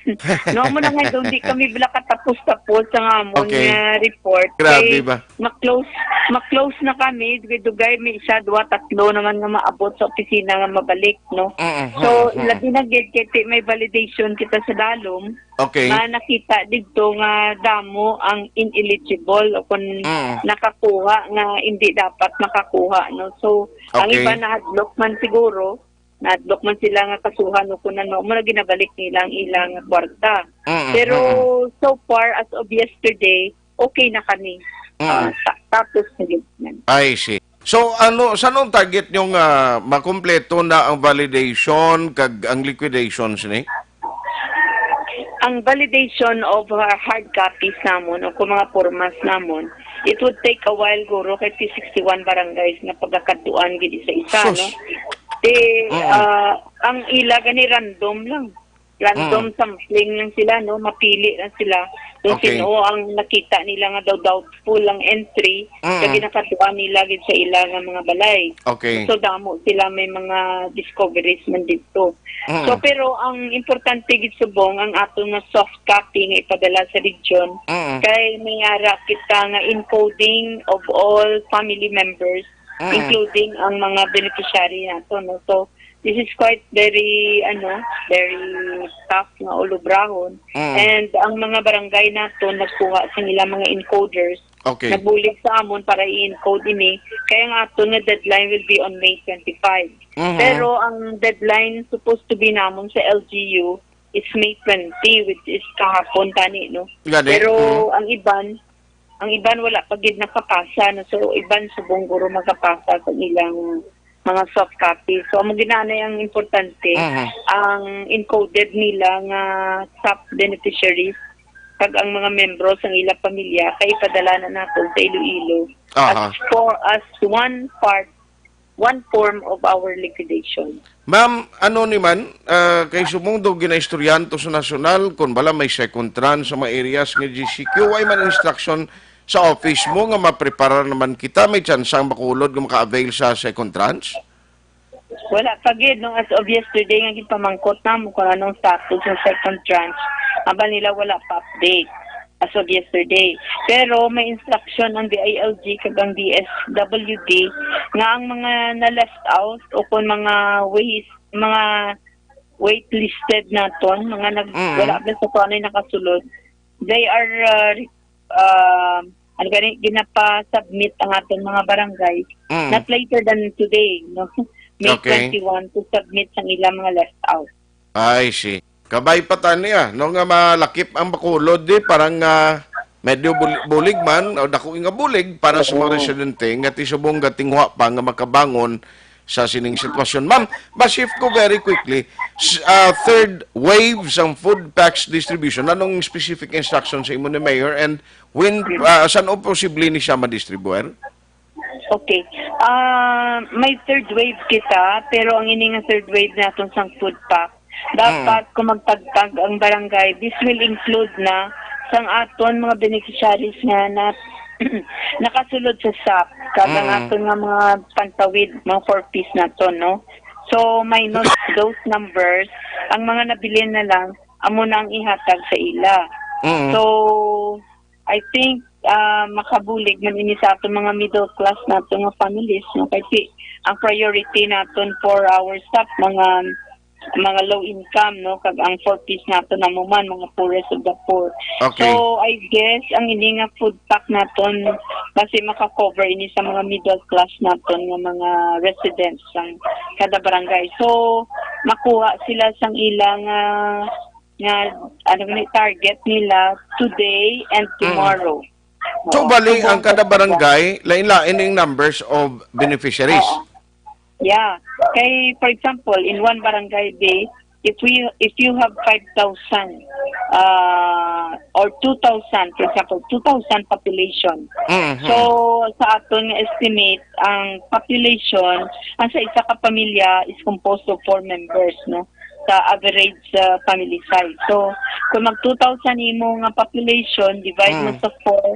No, mo na nga, doon di kami bila katapos-tapos sa amon Okay. nga report. Grabe Kay ba? Ma-close, ma-close na kami, dugay-dugay, may isa, dua, tatlo naman nga maabot sa opisina nga mabalik, no? Mm, So, mm, mm. Labi na gid kay ti-, may validation kita sa dalom Okay. nga nakita didto nga damo ang ineligible o kung Mm. nakakuha nga hindi dapat makakuha, no? So, ang Okay. iba nahadlok man siguro, nahadlok man sila nga kasuhan o kung ano, mo na ginabalik nila ang ilang kwarta. Mm, Pero mm. So far, as of yesterday, okay na kami. Mm. Ah, ta- tapos na gid man. I see. So, ano, sa anong target nyo nga makumpleto na ang validation kag ang liquidations ni? Ang validation of uh, hard copies namon o kung mga formas namon, it would take a while, guro, kay ti sixty-one barangays nga pagakadtuan gid isa-isa, Sus. No? Ti, Mm. ah, ang ila gani random lang. Random Mm. sampling lang sila, no? Mapili lang sila kung Okay. sino ang nakita nila nga daw doubtful ang entry, Mm. kag ginakadtuan nila gid sa ila nga mga balay. Okay. So, damo sila may mga discoveries man didto. Mm. So, pero ang importante gid subong ang ato nga soft copy nga ipadala sa region. Mm. Kay may ara kita nga encoding of all family members, Mm. including ang mga beneficiary nato, no? So, this is quite very, ano, very tough nga ulubrahon. Mm. And ang mga barangay nato nagkuha sa nila mga encoders. Okay. Nagbulig sa amon para i-encode ini. Kaya ang ato nga deadline will be on May twenty-five. Mhm. Pero ang deadline supposed to be namon sa L G U is May twenty, which is kahapon tani, no? Gani. Pero Mhm. ang iban, ang iban wala pa gid nakapasa, no? So, iban subong guro makapasa sa ilang mga soft copy. So, amo ginanay ang importante, Mhm. ang encoded nila nga sap beneficiaries kag ang mga membro sang ila pamilya kay ipadala na naton sa Iloilo Aha. as for as one part, one form of our liquidation. Ma'am, ano ni man, ah, kay subong daw ginaistoryahan to sa nasyonal, kung bala may second tranche sa mga areas nga G C Q, way man instruction sa office mo nga mapreparar naman kita, may tsansa ang Bacolod nga maka-avail sa second tranche? Wala pa gid, no, as of yesterday nga gipamangkot namo kung anong status ng second tranche. Aba nila wala pa update as of yesterday. Pero may instruction ang D I L G kag ang D S W D nga ang mga na-left out o kung mga waste, mga waitlisted naton, mga nag, Mm. wala ba sa kuanay nakasulod, they are, uh, re- uh, ano gani, ginapa-submit ang aton mga barangay Mm. not later than today, no? May Okay. twenty-one to submit sang ilang mga left out. I see. Kabay pa tani, ah, no, nga malakip ang Bacolod, di, parang, ah, medyo bul-, bulig man, o dako nga bulig para sa mga Yes. residente, nga ti subong gatinguha pa nga makabangon sa sining sitwasyon. Ma'am, ma-shift ko very quickly. S-, ah, third wave sang food packs distribution, anong specific instruction sa imo ni Mayor, and when, ah, san-o posible ni siya ma-distribute? Okay. Ah, may third wave kita, pero ang ini nga third wave naton sang food pack, dapat Mm. kung magtagtag ang barangay, this will include na sang aton mga beneficiaries nga na, nakasulod sa sap, kag ang Mm. aton nga mga pantawid, mga four Ps naton, no? So, minus those numbers, ang mga nabilin na lang, amo na ang ihatag sa ila. Mm. So, I think, ah, makabulig man ini sa aton mga middle class nato nga families, no? Kay si, ang priority naton for our staff, mga, mga low income, no? Kag ang four Ps naton amo man, mga poorest of the poor. Okay. So, I guess, ang ini nga food pack naton, basi maka-cover ini sa mga middle class naton nga mga residents sang kada barangay. So, makuha sila sang ilang, ah, nga, ano ni, target nila today and Mm. tomorrow. So, Oo. bali, So, ang kada bukas sila. barangay, lain-lain ang numbers of beneficiaries. Oo. Yeah. Kay, for example, in one barangay, they, if we, if you have five thousand, uh, or two thousand, for example, two thousand population. Mhm. So, sa aton nga estimate, ang population, ang sa isa ka pamilya is composed of four members, no? Sa average, uh, family size. So, kung mag two thousand imo nga population, divide mo Mm. sa four,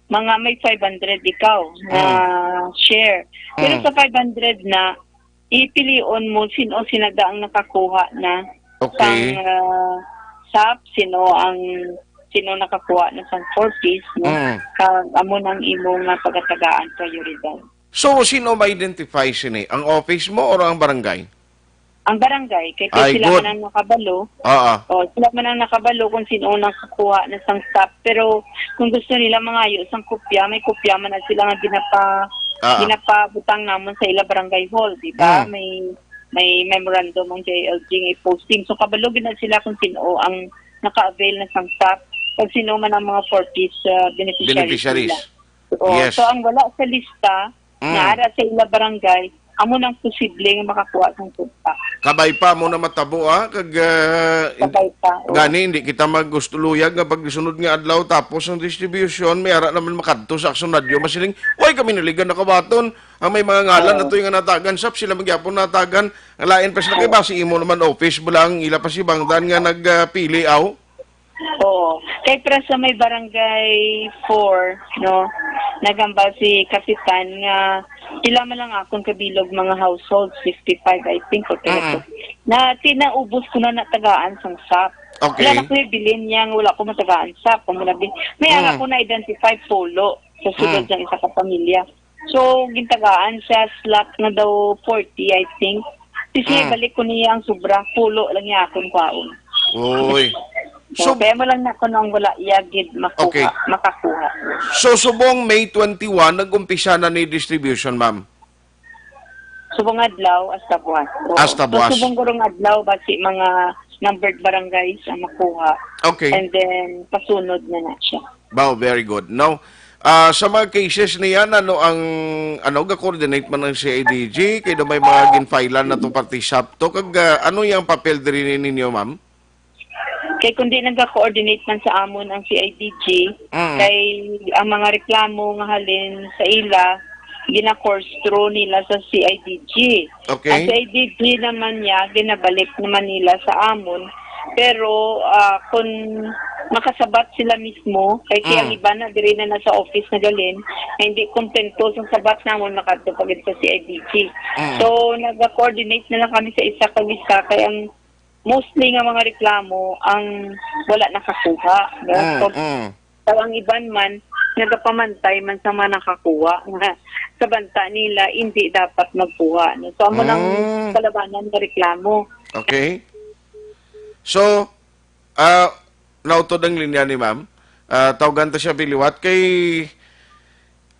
mga may five hundred ikaw na Mm. share. Pero Mm. sa five hundred na, ipilion mo sino sinaga ang nakakuha na Okay. sang, ah, sap, sino ang, sino nakakuha na sang four Ps, no? Mm. Kag amo nang imo nga pagatagaan prioridad. So, sino ma-identify sini? Ang office mo or ang barangay? Ang barangay, kay Ay, sila good. man ang nakabalo. Oo. O, sila man ang nakabalo kung sino ang nakakuha na sang sap. Pero kung gusto nila mangayo sang kopya, may kopya man na sila nga ginapa-, Ah. ginapabutang namon sa ila barangay hall, di ba? Mm. May, may memorandum ang J L G nga i-posting. So, kabalo gid na sila kung sino ang naka-avail na sang sap, kung sino man ang mga four Ps, ah, beneficiaries Beneficiaries. nila. Oo. Yes. So, ang wala sa lista, Mm. nga ara sa ila barangay, amo nang posible nga makakuha sang food pack. Kabay pa mo na matabo, ah, kag, ah, in-, Kabay pa, oo. gani, hindi kita magustuluyag nga pagsunod nga adlaw, tapos ang distribution, may ara naman makadto sa Action Radio, masiling, "Uy, kami naligan na kabaton." Ang may mga ngalan Oo. na to yung natagan sap, sila magyapon natagan. Ang lain pa sila kay Oo. basi imo naman office, bala ang ila pa si Bangdan nga nagpili, aw. Oo. Kay para sa may barangay four, no, naghambal si Kapitan nga pila man lang akon kabilog mga households, fifty-five, I think, or Mm. thirty. Na tinaubos ko na natagaan sang sap. Okay. Wala na ko yung bilin niya nga wala ko matagaan sap. Kung muna bi-, may Mm. ara ko na-identify pulo sa sulod Mm. ng isa ka pamilya. So, gintagaan sa slot nga daw forty, I think. Kasi Mm. balik ko niya ang sobra, pulo lang niya akong kwaon. Uy. So, So, kaya mo lang na kuno ang wala iya gid makuha, Okay. makakuha. So, subong May twenty-one, nag-umpisa na ni distribution, ma'am? Subong adlaw, hasta buwas. Oo. Hasta buwas. So, subong gurong adlaw, basi mga numbered barangays ang makuha. Okay. And then, pasunod na na siya. Wow, very good. Now, ah, sa mga cases niya, ano ang, ano, ga-coordinate man ang C I D G? Kay daw may mga ginfilean na to, pati sap to. Kag, ah, ano yung papel diri ni ninyo, ma'am? Kay kundi nag-coordinate man sa amon ang C I D G, Mm. kay ang mga reklamo nga halin sa ila, gina-course through nila sa C I D G. Okay. Ang C I D G naman niya, ginabalik naman nila sa amon. Pero, ah, kung makasabat sila mismo, kay si Mm. ang iba na diri na nasa office na galin, na hindi kontento sa sabat namon, makadto pa gid sa C I D G. Mm. So, nag-coordinate na lang kami sa isa kag isa, kay ang mostly nga mga reklamo ang wala nakakuha, no? Mm, So, mm. pero ang iban man, nagapamantay man sa mga nakakuha nga sa banta nila, hindi dapat magkuha, no? So, amo nang Mm. kalabanan nga reklamo. Okay. So, ah, nautod ang linya ni ma'am. Ah, tawgan ta siya biliwat kay,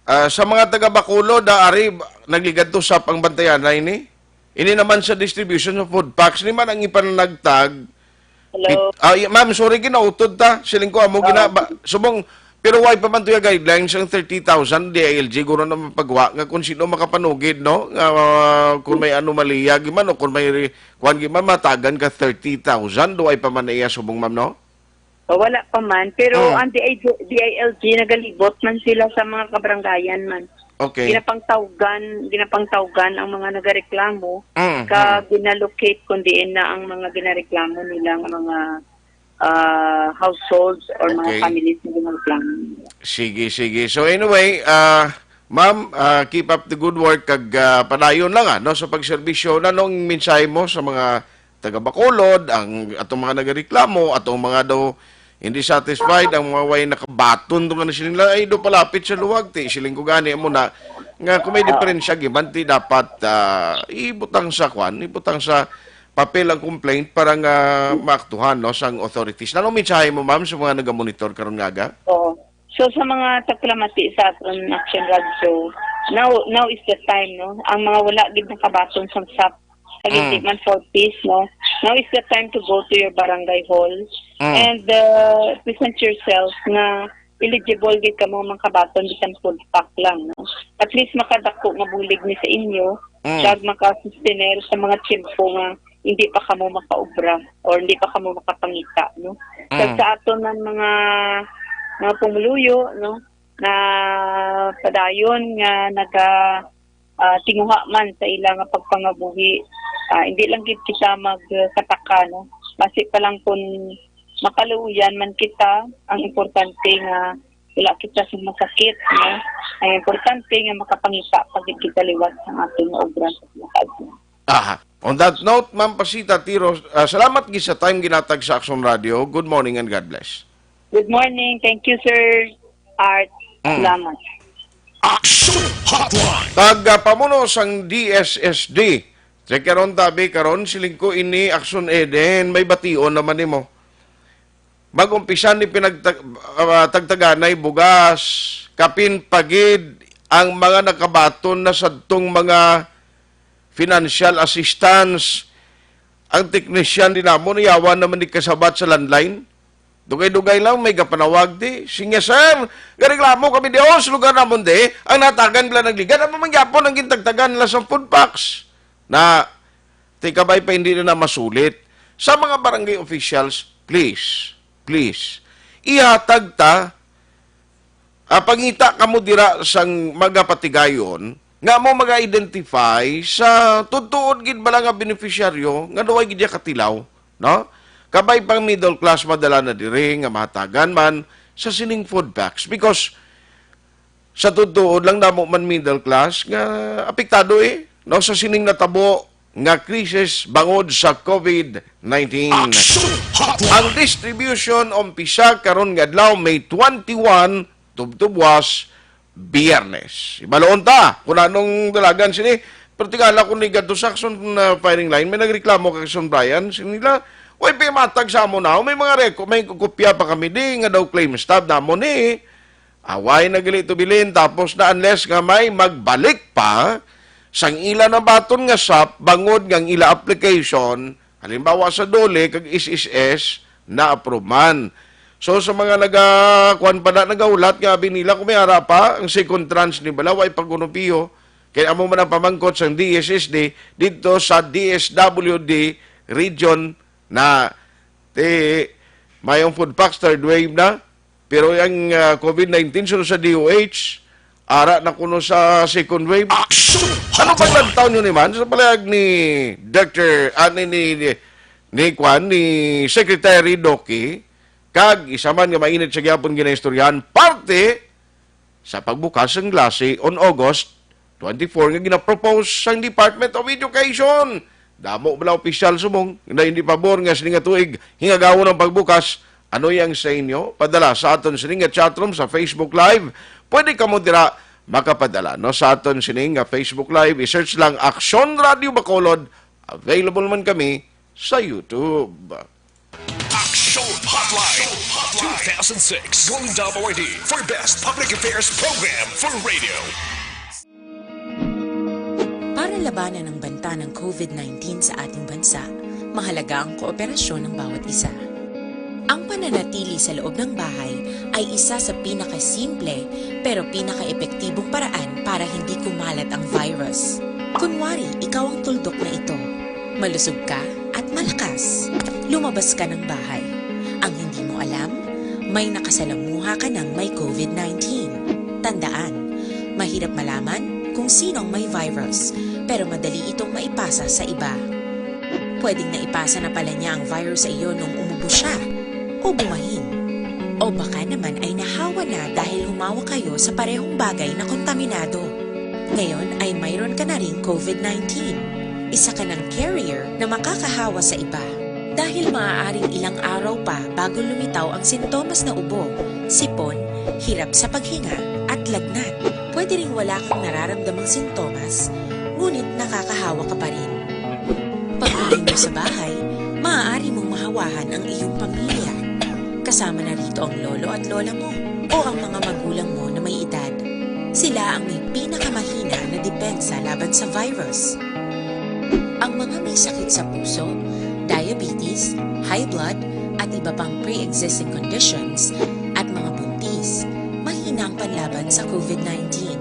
ah, sa mga taga Bacolod, da ari, nagligad to sap ang bantayan na ini? Ini naman sa distribution sa food packs, ni man ang ipananagtag. Hello? It- ah, y- ma'am, sorry, ginautod ta. Siling ko, amo gina- ba- subong, pero why pa man to yung guidelines ang thirty thousand D I L G, guro na mapagwa nga kung sino makapanugid, no? Nga, ah, kung may anomalya, giman, o kung may re- kuwan, giman, matagan ka thirty thousand, do ay pa man iya subong, ma'am, no? O, wala pa man. Pero Mm. ang D I G, D I L G, nagalibot man sila sa mga kabarangayan man. Okay. Ginapangtawgan, ginapangtawgan ang mga nagareklamo, Mm, ka mm. Ginalocate kung diin na ang mga ginareklamo nilang mga, ah, households or mga Okay. Families na ginareklamo nila. Sige, sige. So anyway, ah, ma'am, ah, keep up the good work kag, ah, padayon lang, ah, no, sa pagserbisyo. Nanong mensahe mo sa mga taga Bacolod, ang atong mga nagareklamo, atong mga daw hindi satisfied, ang mga way nakabaton to nga na sila, ay, do palapit sa luwag, ti, siling ko gani mo na, nga kung may Oo. Diferensya, giman, ti, dapat, ah, ibutang sa kwan, ibutang sa papel ang complaint para nga maaktuhan, no, sang authorities. Anong mensahe mo, ma'am, sa mga nagamonitor karon nga aga? Oo. So, sa mga taklamati sa aton Action Radyo, now, now is the time, no? Ang mga wala gid nakabaton sang sap, kag hindi Mm. man four Ps, no? Now is the time to go to your barangay hall Mm. and, uh, present yourself nga eligible gid kamo makabaton bisan food pack lang, no? At least makadako nga bulig ni sa inyo, Mm. kag makasustener sa mga tiyempo nga hindi pa kamo makaobra or hindi pa kamo makapangita, no? Kag Mm. sa aton man mga, mga pumuluyo, no, na padayon nga naga, ah, tinguha man sa ila nga pagpangabuhi, ah, hindi lang gid kita magkataka, no? Basi pa lang kun makaluoyan man kita, ang importante nga wala kita sa masakit, no? Ang importante nga makapangita pa gid kita liwat sa aton nga obra sa mga kaadlaw. Aha. On that note, Ma'am Pasita Tiro, ah, salamat gid sa time ginatag sa Action Radio. Good morning and God bless. Good morning. Thank you, Sir Art. Mm. Salamat. Action Hotline. Tag, ah, pamuno sang D S S D. Check karon, tabi karon, siling ko ini Action Eden, may bation naman nimo. Mag-umpisa ni pinagtag-, ah, tagtaganay bugas, kapin pagid ang mga nakabaton na sadtong mga financial assistance. Ang teknisyan din namon, iyawan naman ni kasabat sa landline. Dugay-dugay lang, may gapanawag di. Sinya, "Sir, gareklamo kami di, oh, sa lugar namon di. Ang natagan nila nagligad, ano man gyapon ang gintagtagan nila sa food packs?" Na, tikabay pa hindi na, na masulit. Sa mga barangay officials, please, please, ihatag ta, ah, pangita kamo dira sang magapatigayon nga mo mag-identify sa tutuod gid bala nga beneficiaryo nga duway gid katilaw, no? Kabay pang middle class madala na diri nga mahatagan man sa sining food packs because sa tutuod lang damo man middle class nga apektado, eh, no, sa sining natabo nga krisis bangod sa COVID nineteen. Action Hotline. Ang distribution umpisa karon nga adlaw, May twenty-one, tubtubwas, Biyernes. Ibaloon ta kung anong dalagan sini. Pero tingala ko ni gadto sa Action na firing line, may nagreklamo kay Son Brian, sini nila, "Way pa matag sa amo na, may mga reko, may kopya pa kami di, nga daw claim stub namo ni." Away na gali to bilin, tapos na unless nga may magbalik pa sang ila nabaton nga sap bangod nga ang ila application, halimbawa sa DOLE kag S S S, na-approve man. So sa mga naga, kuwan pa na, nagahulat nga abi nila kung may ara pa, ang second tranche ni bala, way pag-unupiyo, kay amo man ang pamangkot sang D S S D dito sa D S W D region na ti mayong food packs, third wave na. Pero ang, ah, COVID nineteen, sunod sa D O H, ara na kuno sa second wave. Action Ano Hotline. Paglantaw nyo ni man sa palayag ni Doctor, ah, ni, ni, ni, ni Kwan, ni Secretary Doki, kag isa man nga mainit sa gyapon ginaistoryahan, parte sa pagbukas sang klase on August twenty-four nga ginapropose sang Department of Education. Damo bala opisyal subong na hindi pabor nga sini nga tuig hingagawon ang pagbukas. Ano yang sa inyo? Padala sa aton sini nga chatroom sa Facebook Live. Pwede kamo dira makapadala, no, sa aton sini nga Facebook Live. I-search lang Action Radio Bacolod. Available man kami sa YouTube. Action Hotline two thousand six Golden Dove Awardee for Best Public Affairs Program for Radio. Para Labanan ang banta ng COVID nineteen sa ating bansa, mahalaga ang kooperasyon ng bawat isa. Ang pananatili sa loob ng bahay ay isa sa pinakasimple pero pinakaepektibong paraan para hindi kumalat ang virus. Kunwari, ikaw ang tuldok na ito. Malusog ka at malakas. Lumabas ka ng bahay. Ang hindi mo alam, may nakasalamuha ka ng may COVID nineteen. Tandaan, mahirap malaman kung sino ang may virus, pero madali itong maipasa sa iba. Pwedeng naipasa na pala niya ang virus sa iyo nung umubo siya o bumahin. O baka naman ay nahawa na dahil humawak kayo sa parehong bagay na kontaminado. Ngayon ay mayroon ka na ring COVID nineteen. Isa ka ng carrier na makakahawa sa iba. Dahil maaaring ilang araw pa bago lumitaw ang sintomas na ubo, sipon, hirap sa paghinga, at lagnat. Pwede ring wala kang nararamdamang sintomas, ngunit nakakahawa ka pa rin. Pag-uwi mo sa bahay, maaari mong mahawahan ang iyong pamilya. Kasama na rito ang lolo at lola mo o ang mga magulang mo na may edad. Sila ang may pinakamahina na depensa laban sa virus. Ang mga may sakit sa puso, diabetes, high blood, at iba pang pre-existing conditions, at mga buntis, mahina ang panlaban sa COVID nineteen.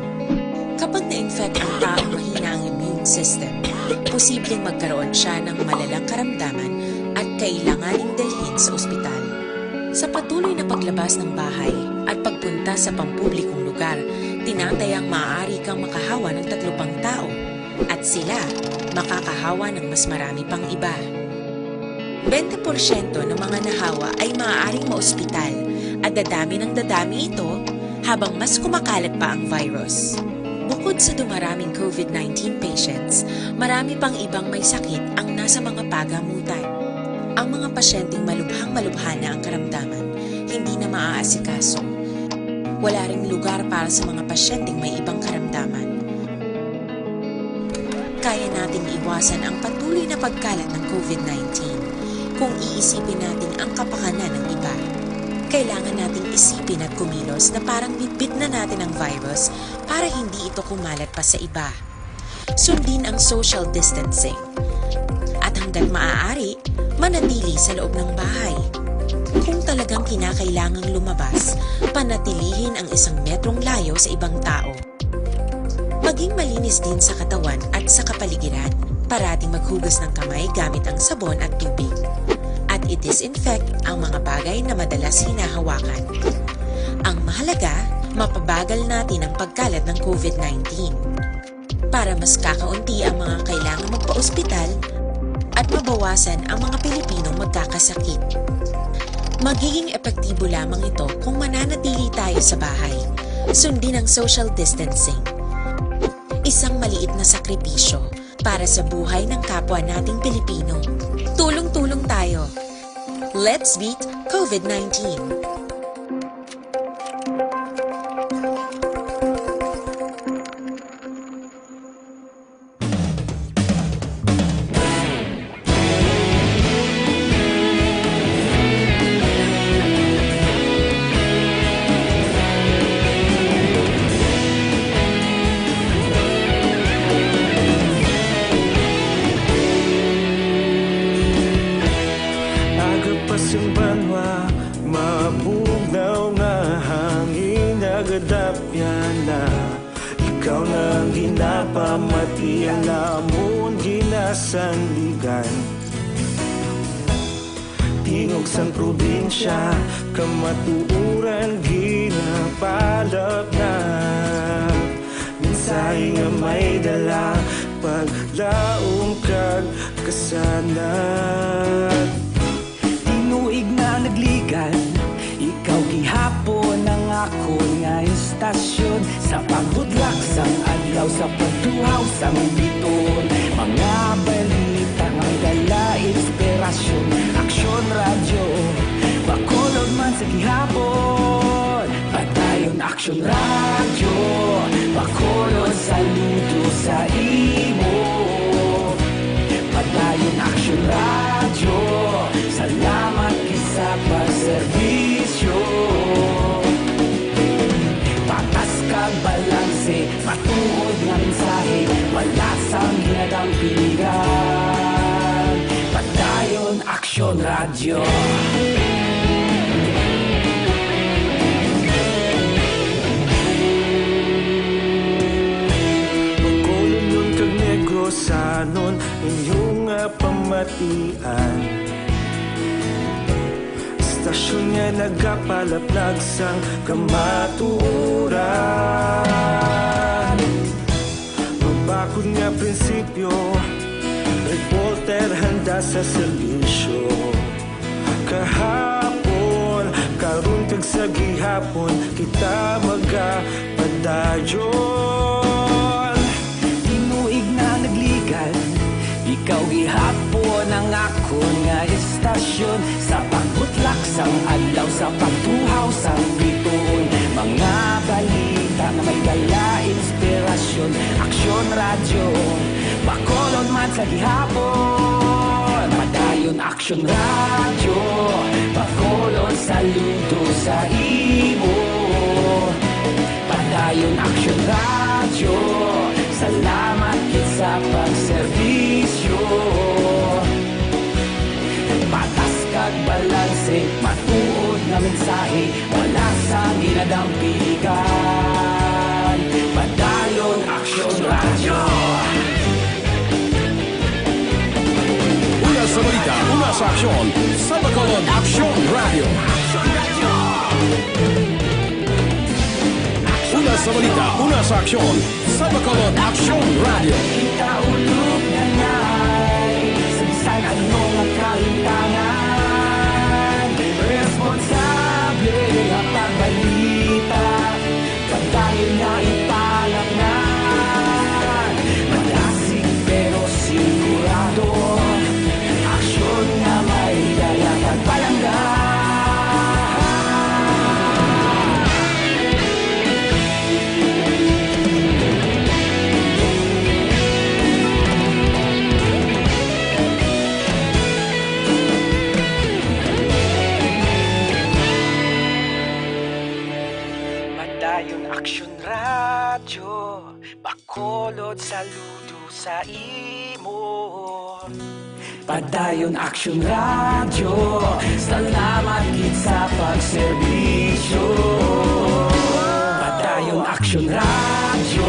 Kapag na-infect ang taong mahina ang immune system, posibleng magkaroon siya ng malalang karamdaman at kailanganing dalhin sa ospital. Sa patuloy na paglabas ng bahay at pagpunta sa pampublikong lugar, tinatayang maaari kang makahawa ng tatlo pang tao at sila makakahawa ng mas marami pang iba. Bente porsyento ng mga nahawa ay maaaring maospital at dadami ng dadami ito habang mas kumakalat pa ang virus. Bukod sa dumaraming COVID nineteen patients, marami pang ibang may sakit ang nasa mga pagamutan. Ang mga pasyenteng malubhang-malubha na ang karamdaman, hindi na maaasikaso. Wala ring lugar para sa mga pasyenteng may ibang karamdaman. Kaya nating iwasan ang patuloy na pagkalat ng COVID nineteen kung iisipin natin ang kapakanan ng iba. Kailangan nating isipin at kumilos na parang bitbit na natin ang virus para hindi ito kumalat pa sa iba. Sundin ang social distancing. At hanggat maaari, manatili sa loob ng bahay. Kung talagang kinakailangang lumabas, panatilihin ang isang metrong layo sa ibang tao. Maging malinis din sa katawan at sa kapaligiran. Parating maghugas ng kamay gamit ang sabon at tubig. At i-disinfect ang mga bagay na madalas hinahawakan. Ang mahalaga, mapabagal natin ang pagkalat ng COVID nineteen. Para mas kakaunti ang mga kailangang magpa-ospital at mabawasan ang mga Pilipinong magkakasakit. Magiging epektibo lamang ito kung mananatili tayo sa bahay. Sundin ang social distancing. Isang maliit na sakripisyo para sa buhay ng kapwa nating Pilipino. Tulong-tulong tayo. Let's beat COVID nineteen. Aga pa sing banwa, mabugnaw nga hangin, nagadapyan na. Ikaw na ang ginapamati, alamon ginasandigan. Tingog sang probinsya, kamatuoran ginapalapnap. Mensahe nga may dala, paglaom kag kasanag. Tinuig na nagligan, ikaw gihapon ang akon nga istasyon. Sa pagbudlak sang adlaw, sa pagtuhaw sang biton, mga balita nga dala inspirasyon. Aksyon Radyo, Bacolod man sa gihapon. Padayon Aksyon Radyo, Bacolod, saludo sa imo. Padayon Aksyon Radyo, salamat gid sa pagserbisyo. Patas kag balanse, matuod nga mensahe, wala sang ginadala. Radyo. Bacolodnon kag Negrosanon, inyo nga pamatian. Estasyon nga nagapalaplag sang kamatuoran. Mabakod nga prinsipyo, reporter handa sa serbisyo. Kahapon, karon kag sa gihapon, kita magapadayon. Tinuig na nagligad, ikaw gihapon ang akon nga estasyon. Sa pagbutlak sang adlaw, sa pagtuhaw sang bituon, mga balita nga may dala inspirasyon. Aksyon Radyo, Bacolod man sa gihapon. Padayon Aksyon Radyo, Bacolod, saludo sa imo. Padayon Aksyon Radyo, salamat gid sa pagserbisyo. Patas kag balanse, matuod nga mensahe, wala sang ginadampigan. Padayon Aksyon Radyo. Una sa balita, una sa aksyon, sa Bacolod Aksyon Radyo. Una sa balita, una sa aksyon, sa Bacolod Aksyon Radyo. Kita ulog na ngay, sa bisan ano nga kahintangan, responsable nga pagbalita. Padayon nga ipalangnan, madasig pero sigurado. Aksyon nga may dala kag palangga. Padayon Aksyon Radyo, Bacolod, saludo sa imo. Padayon Aksyon Radyo, salamat gid sa pagserbisyo. Padayon Aksyon Radyo,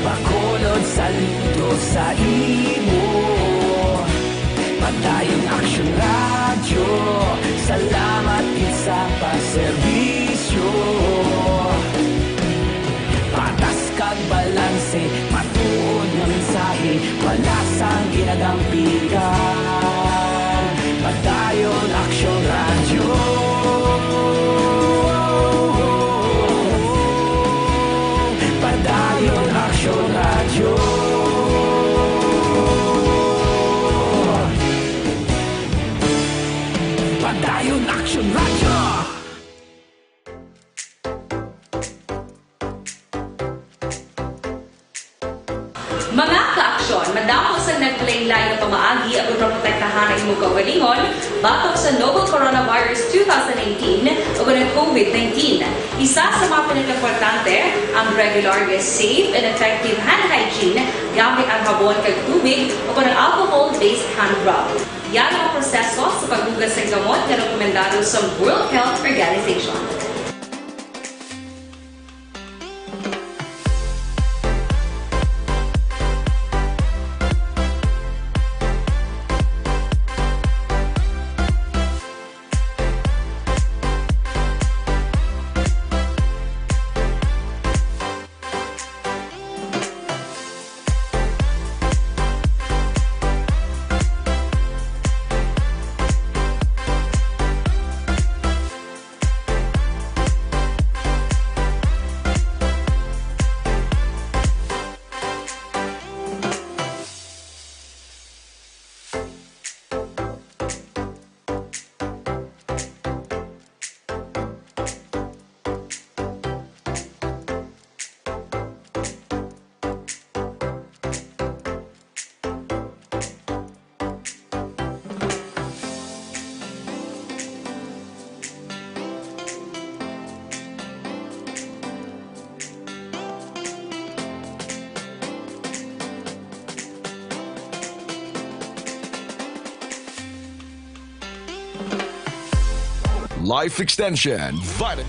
Bacolod, saludo sa imo. Padayon Aksyon Radyo, salamat gid sa pagserbisyo. Patas kag balanse, matuod nga mensahe, wala sang ginadampigan. Padayon Aksyon Radyo. Padayon Aksyon Radyo. Padayon Aksyon Radyo. Mga ka-aksyon, madamo sang naglain-lain nga pamaagi agud maprotektahan ang imo kaugalingon batok sa novel coronavirus two thousand nineteen ug ang COVID nineteen. Isa sa mga pinakaimportante ang regular nga safe and effective hand hygiene gamit ang habon kag tubig ug ang alcohol-based hand rub. Yara ang proseso sa paghugas sang gamot nga rekomendado sa World Health Organization. Life Extension Vitamin.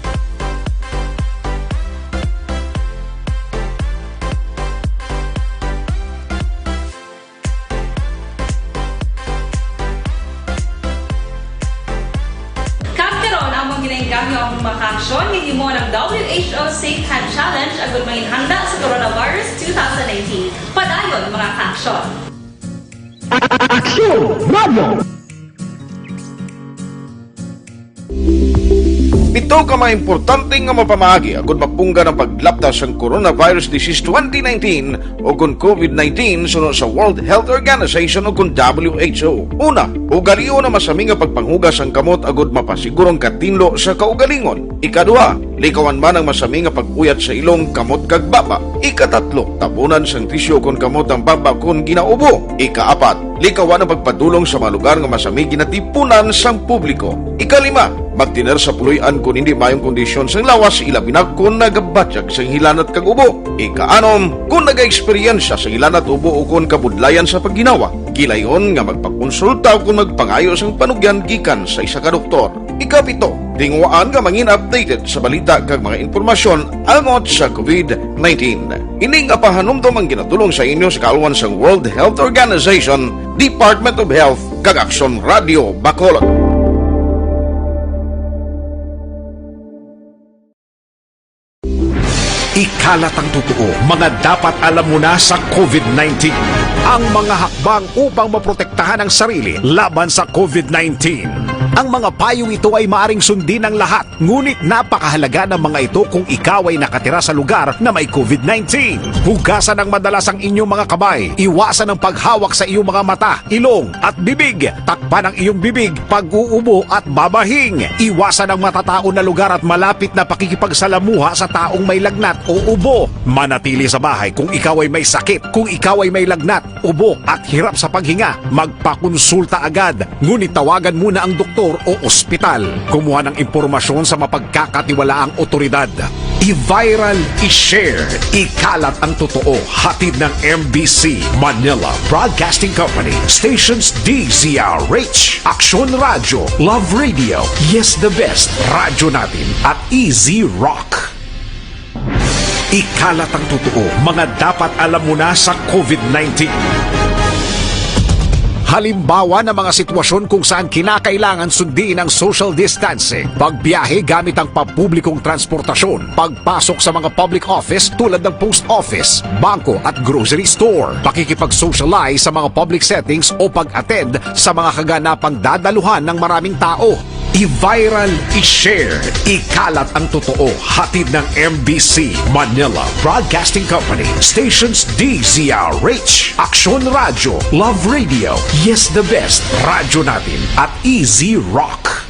Kag karon, amon ginainggangyo ang mga kaaksyon nga gihimo ng W H O Safe Hand Challenge agud manginhanda sa coronavirus two thousand nineteen. Padayon, mga kaaksyon. Aksyon Radio! Pito ka mga importante nga mapamaagi agud mapunggan ang paglapda sang coronavirus disease twenty nineteen o kon COVID nineteen suno sa World Health Organization o kon W H O. Una, ugalion ang masami nga pagpanghugas sang kamot agud mapasiguro ang katinlo sa kaugalingon. Ikaduha, likawan man ang masami nga pag-uyat sa ilong, kamot kag baba. Ikatatlo, tabunan sang tisyu kon kamot ang baba kon ginaubo. Ikaapat, likawan ang pagpadulong sa mga lugar nga masami ginatipunan sang publiko. Ikalima, magtener sa puloy-an kon hindi maayong kondisyon sang lawas, ilabi na kon nagabatyag sang hilanat kag ubo. Ikaanom, kon nagaeksperyensya sang hilanat, ubo, o kon kabudlayan sa pagginawa, gilayon nga magpakonsulta kon magpangayo sang panugyan gikan sa isa ka doktor. Ikapito, tinguhaan nga mangin updated sa balita kag mga impormasyon angot sa COVID nineteen. Ini nga pahanumdom ang ginatulong sa inyo sa kaalwan sang World Health Organization, Department of Health, kag Aksyon Radio Bacolod. Ikalat ang totoo, mga dapat alam mo na sa COVID nineteen. Ang mga hakbang upang maprotektahan ang sarili laban sa COVID nineteen. Ang mga payong ito ay maaring sundin ng lahat, ngunit napakahalaga ng mga ito kung ikaw ay nakatira sa lugar na may COVID nineteen. Hugasan ng madalas ang inyong mga kamay. Iwasan ang paghawak sa iyong mga mata, ilong, at bibig. Takpan ang iyong bibig pag-uubo at babahing. Iwasan ang matataon na lugar at malapit na pakikipagsalamuha sa taong may lagnat o ubo. Manatili sa bahay kung ikaw ay may sakit, kung ikaw ay may lagnat, ubo, at hirap sa paghinga. Magpakonsulta agad, ngunit tawagan muna ang doktor o ospital. Kumuha ng impormasyon sa mapagkakatiwalaang otoridad. I-viral, i-share, ikalat ang totoo. Hatid ng M B C Manila Broadcasting Company. Stations D Z R H, Aksyon Radyo, Love Radio, Yes the Best, Radyo Natin, at Easy Rock. Ikalat ang totoo, mga dapat alam mo na sa COVID nineteen. Halimbawa ng mga sitwasyon kung saan kinakailangan sundin ang social distancing: pagbiyahe gamit ang pampublikong transportasyon, pagpasok sa mga public office tulad ng post office, bangko, at grocery store, pakikipag-socialize sa mga public settings, o pag-attend sa mga kaganapang dadaluhan ng maraming tao. I-viral, i-share, ikalat ang totoo. Hatid ng M B C Manila Broadcasting Company. Stations D Z R H, Aksyon Radyo, Love Radio, Yes the Best, Radyo Natin, at Easy Rock.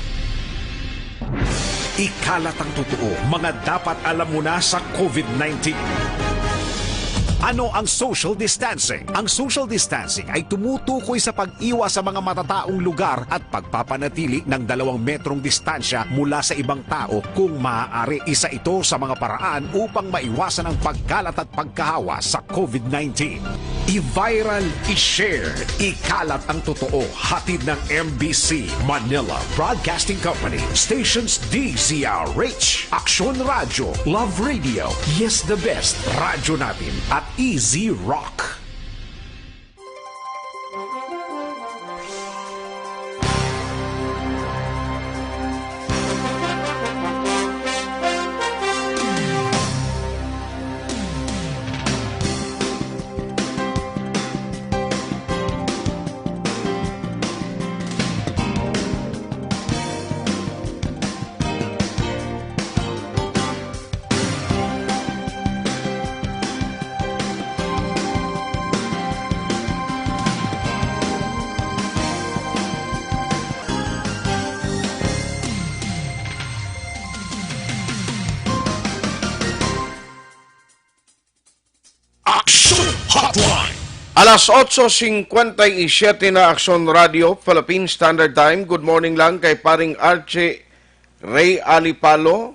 Ikalat ang totoo, mga dapat alam mo na sa COVID nineteen. Ano ang social distancing? Ang social distancing ay tumutukoy sa pag-iwas sa mga matataong lugar at pagpapanatili ng dalawang metrong distansya mula sa ibang tao kung maaari. Isa ito sa mga paraan upang maiwasan ang pagkalat at pagkahawa sa COVID nineteen. I-viral, i-share, ikalat ang totoo. Hatid ng M B C Manila Broadcasting Company. Stations D Z R H, Aksyon Radyo, Love Radio, Yes the Best, Radyo Natin, at Easy Rock. Action Hotline. Alas otso cincuenta y siete na, Aksyon Radio, Philippine Standard Time. Good morning lang kay paring Archie Ray Alipalo.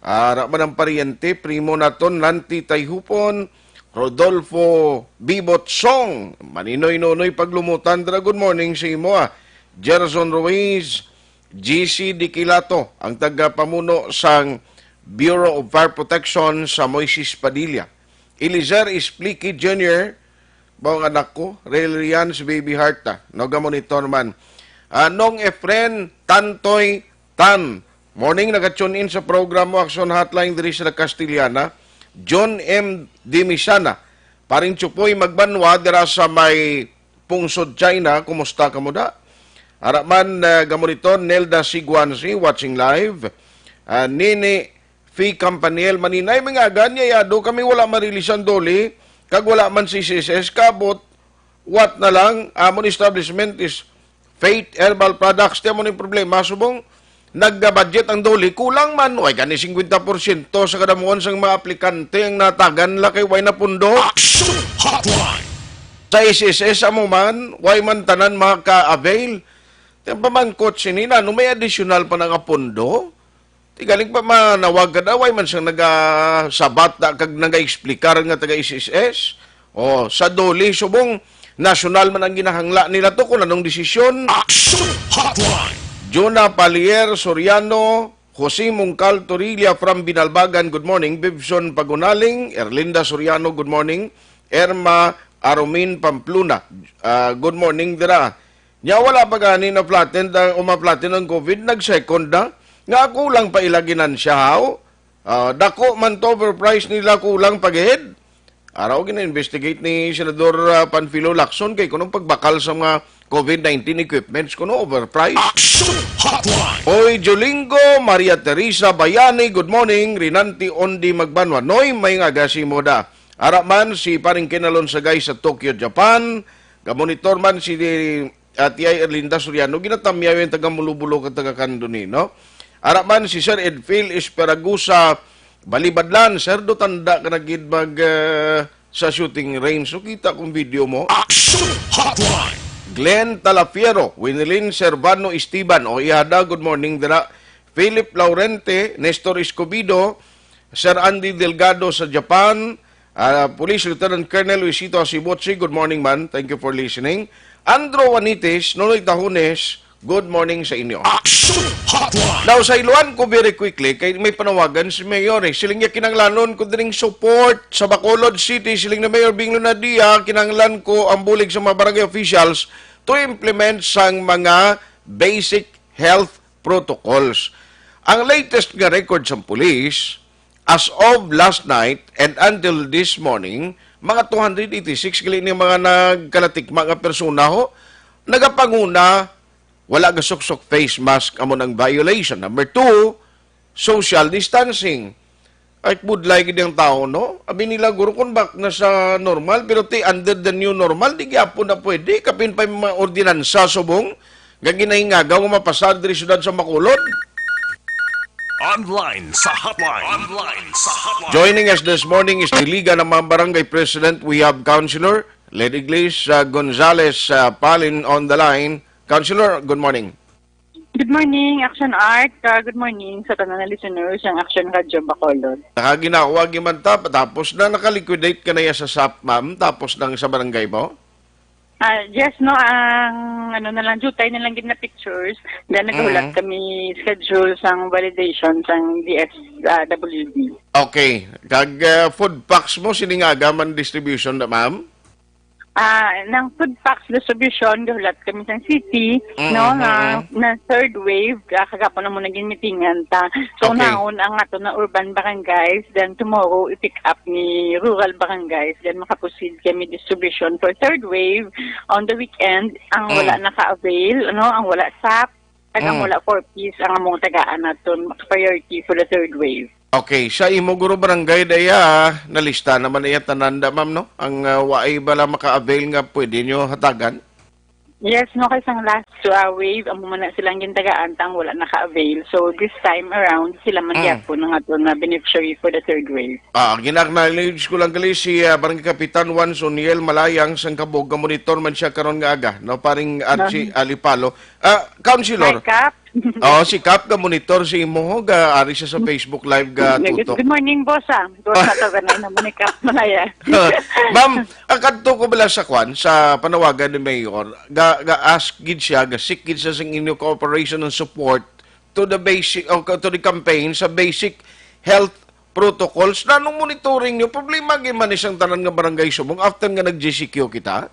Ara man ang paryente, primo naton Lanti Tayhupon, Rodolfo Bibot Song, Maninoy Nonoy Paglumutan, dra, good morning sa imo, ah. Gerson Ruiz, G C Diquilato, ang tagapamuno sang Bureau of Fire Protection sa Moises Padilla. Eliezer Esplique Junior, mao nga anak ko, Reliance Baby Heart, ah, no, gamonitor man. Ah, Nong Efren Tantoy Tan, morning, naga-tune in sa programa Action Hotline diri sa Castellana. John M. Dimisana, Paring Chupoy Magbanwa dira sa may Pungsod, China, kumusta kamo da? Ara man, ah, gamonitor, Nelda Siguansi, watching live. Ah, Nini Fi Campaniel, Maninay, mga ganyan, yado kami wala marilis ang doli, kag wala man si C S S, kabot, what na lang, amon establishment is Faith Herbal Products. Di mo ni problema, subong, nagda-budget ang doli, kulang man, way gani fifty percent sa kadamuhan sang mga aplikante ang natagan la kay way na pundo. Action Hotline! Sa S S S amo man, way man tanan maka-avail. Ang pamangkot sini na, no may additional pa na nga pundo? Ti galing pa manawag ka daw, way man siyang nagasabat na kag nagaexplikar nga taga S S S. O, sa doli, subong, nasyonal man ang ginahangla nila to kung anong desisyon. Action Hotline! Jonah Palier Soriano, Jose Mungkal Torilla from Binalbagan, good morning. Bibson Pagunaling, Erlinda Soriano, good morning. Erma Aromin Pamplona, ah, good morning dira. Nya wala pa gani na-flatten ang, o ma-flatten ang COVID, nag-second na. Nga kulang pa ila ginansya, haw? Ah, dako man to, overprice nila, kulang pa gid. Araw gina-investigate ni Senador, ah, Panfilo Lacson kay kunong pagbakal sa mga COVID nineteen equipments, kuno overprice. Action Hotline! Oy, Jolingo, Maria Teresa Bayani, good morning. Rinanti Ondi Magbanwa, Noy, may nga gasi mo da. Ara man si Paring Kinalon Sagay sa Tokyo, Japan. Gamonitor man si, ah, T I Erlinda Soriano. Ginatamyaw yung taga Mulubulo kag taga Candoni, no? Ara man si Sir Edphil Esperagusa Balibadlan. Sir, do tanda ka na gid mag, ah, sa shooting range. So, kita kong video mo. Action Hotline! Glenn Talafiero, Winilin Servano Esteban, o Ihada, good morning dira. Philip Laurente, Nestor Escobido, Sir Andy Delgado sa Japan, ah, Police Lieutenant Colonel Luisito Asibochi, good morning man. Thank you for listening. Andrew Juanites, Nonoy Tahones, good morning sa inyo. Action Hotline! Now, sa iluan ko very quickly, kay may panawagan si Mayor eh. Siling niya kinanglanon ko dining support sa Bacolod City. Siling na Mayor Bing Lunadia, kinanglan ko ang bulig sa mga barangay officials to implement sang mga basic health protocols. Ang latest nga record sa police, as of last night and until this morning, mga two hundred eighty-six gali ni mga nagkalatikma nga persona ho, nagapanguna, wala gasuksok face mask, amo nang violation. Number two, social distancing. Ay, budlay gid ang tao, no? Abi nila, guro, kung back na sa normal, pero ti, under the new normal, di gyapon na pwede. Kapin pa yung mga ordinansa, subong, nga ginahingagaw nga mapasar diri siyudad sa Bacolod. Online sa hotline. Online sa hotline. Joining us this morning is the Liga ng mga Barangay President. We have Councilor Lady Glis, uh, Gonzales, uh, Palin on the line. Councilor, good morning. Good morning, Action Art. Uh, good morning sa tanan na listeners ng Action Radio Bacolod. Nakaginawa, gimanta, tapos na naka-liquidate ka na ya sa sap, ma'am, tapos nang sa barangay mo? Ah, yes, no, ang ano na lang, jutay na lang gid na pictures. Then naghulat Mm. kami schedule sang validation sang D S W D. Okay. Kag, ah, food packs mo, sining aga man distribution na, ma'am? Ah, nang food packs distribution, gahulat kami sang city, Mm, no, mm, na, mm. na third wave, ah, kagapon na mo naging meetingan ta. So, Okay. naon ang ato na urban barangays, then tomorrow, i-pick up ni rural barangays, then makaproceed kami distribution for third wave on the weekend. Ang Mm. wala naka-avail, ano, ang wala sap, kag ang Mm. wala four Ps, ang among tagaan naton priority for the third wave. Okay, sa imo, guro, barangay daya, nalista naman iya tanan da, ma'am, no? Ang, ah, waay bala maka-avail nga pwede nyo hatagan? Yes, no, kay sang last, ah, wave, amo man na silang gintagaan, tang wala naka-avail. So, this time around, sila man Mm. gyapon ang aton na beneficiary for the third wave. Ah, gina-acknowledge ko lang gali si, ah, Barangay Kapitan Juan Soniel Malayang sang Kabog, nga monitor man siya karon nga aga, no? Paring Archie Mhm. Alipalo. Ah, Councilor, Hi, Kap. Oh, si Kap ga monitor sa imo, ga ari siya sa Facebook Live ga Good, tutok. Good morning, boss, ah. Boss, ato ganay na mo ni Kap Manaya. Ma'am, ang kadto ko bala sa kwan, sa panawagan ni Mayor, ga, ga ask gid siya, ga seek gid siya sa inyo cooperation and support to the basic, o to the campaign sa basic health protocols. Nanong monitoring nyo? Problema gid man isang tanan nga barangay subong after nga nag-G C Q kita?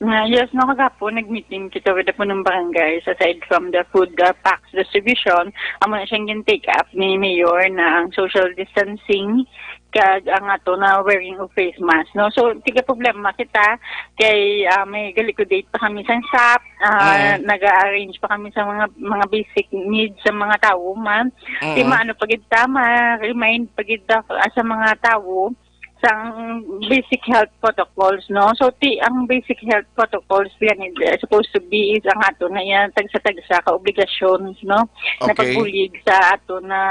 Ah, yes, no, kagapon nag-meeting kita with the punong barangays. Aside from the food, uh, packs distribution, amo na siyang gin-take up ni Mayor na ang social distancing kag ang ato na wearing of face mask, no? So, tiga problema kita kay, ah, may ga-liquidate pa kami sa SAP, ah, Mm. nag-a-arrange pa kami sa mga, mga basic needs sa mga tawo man. Di Mm. maano pa gid ta, ma-remind pa gid ta, ah, sa mga tawo sang basic health protocols, no? So, ti, ang basic health protocols yan, eh, supposed to be is ang ato na yan, tagsa-tagsa ka obligasyon, no? Na Okay. pagbulig sa ato na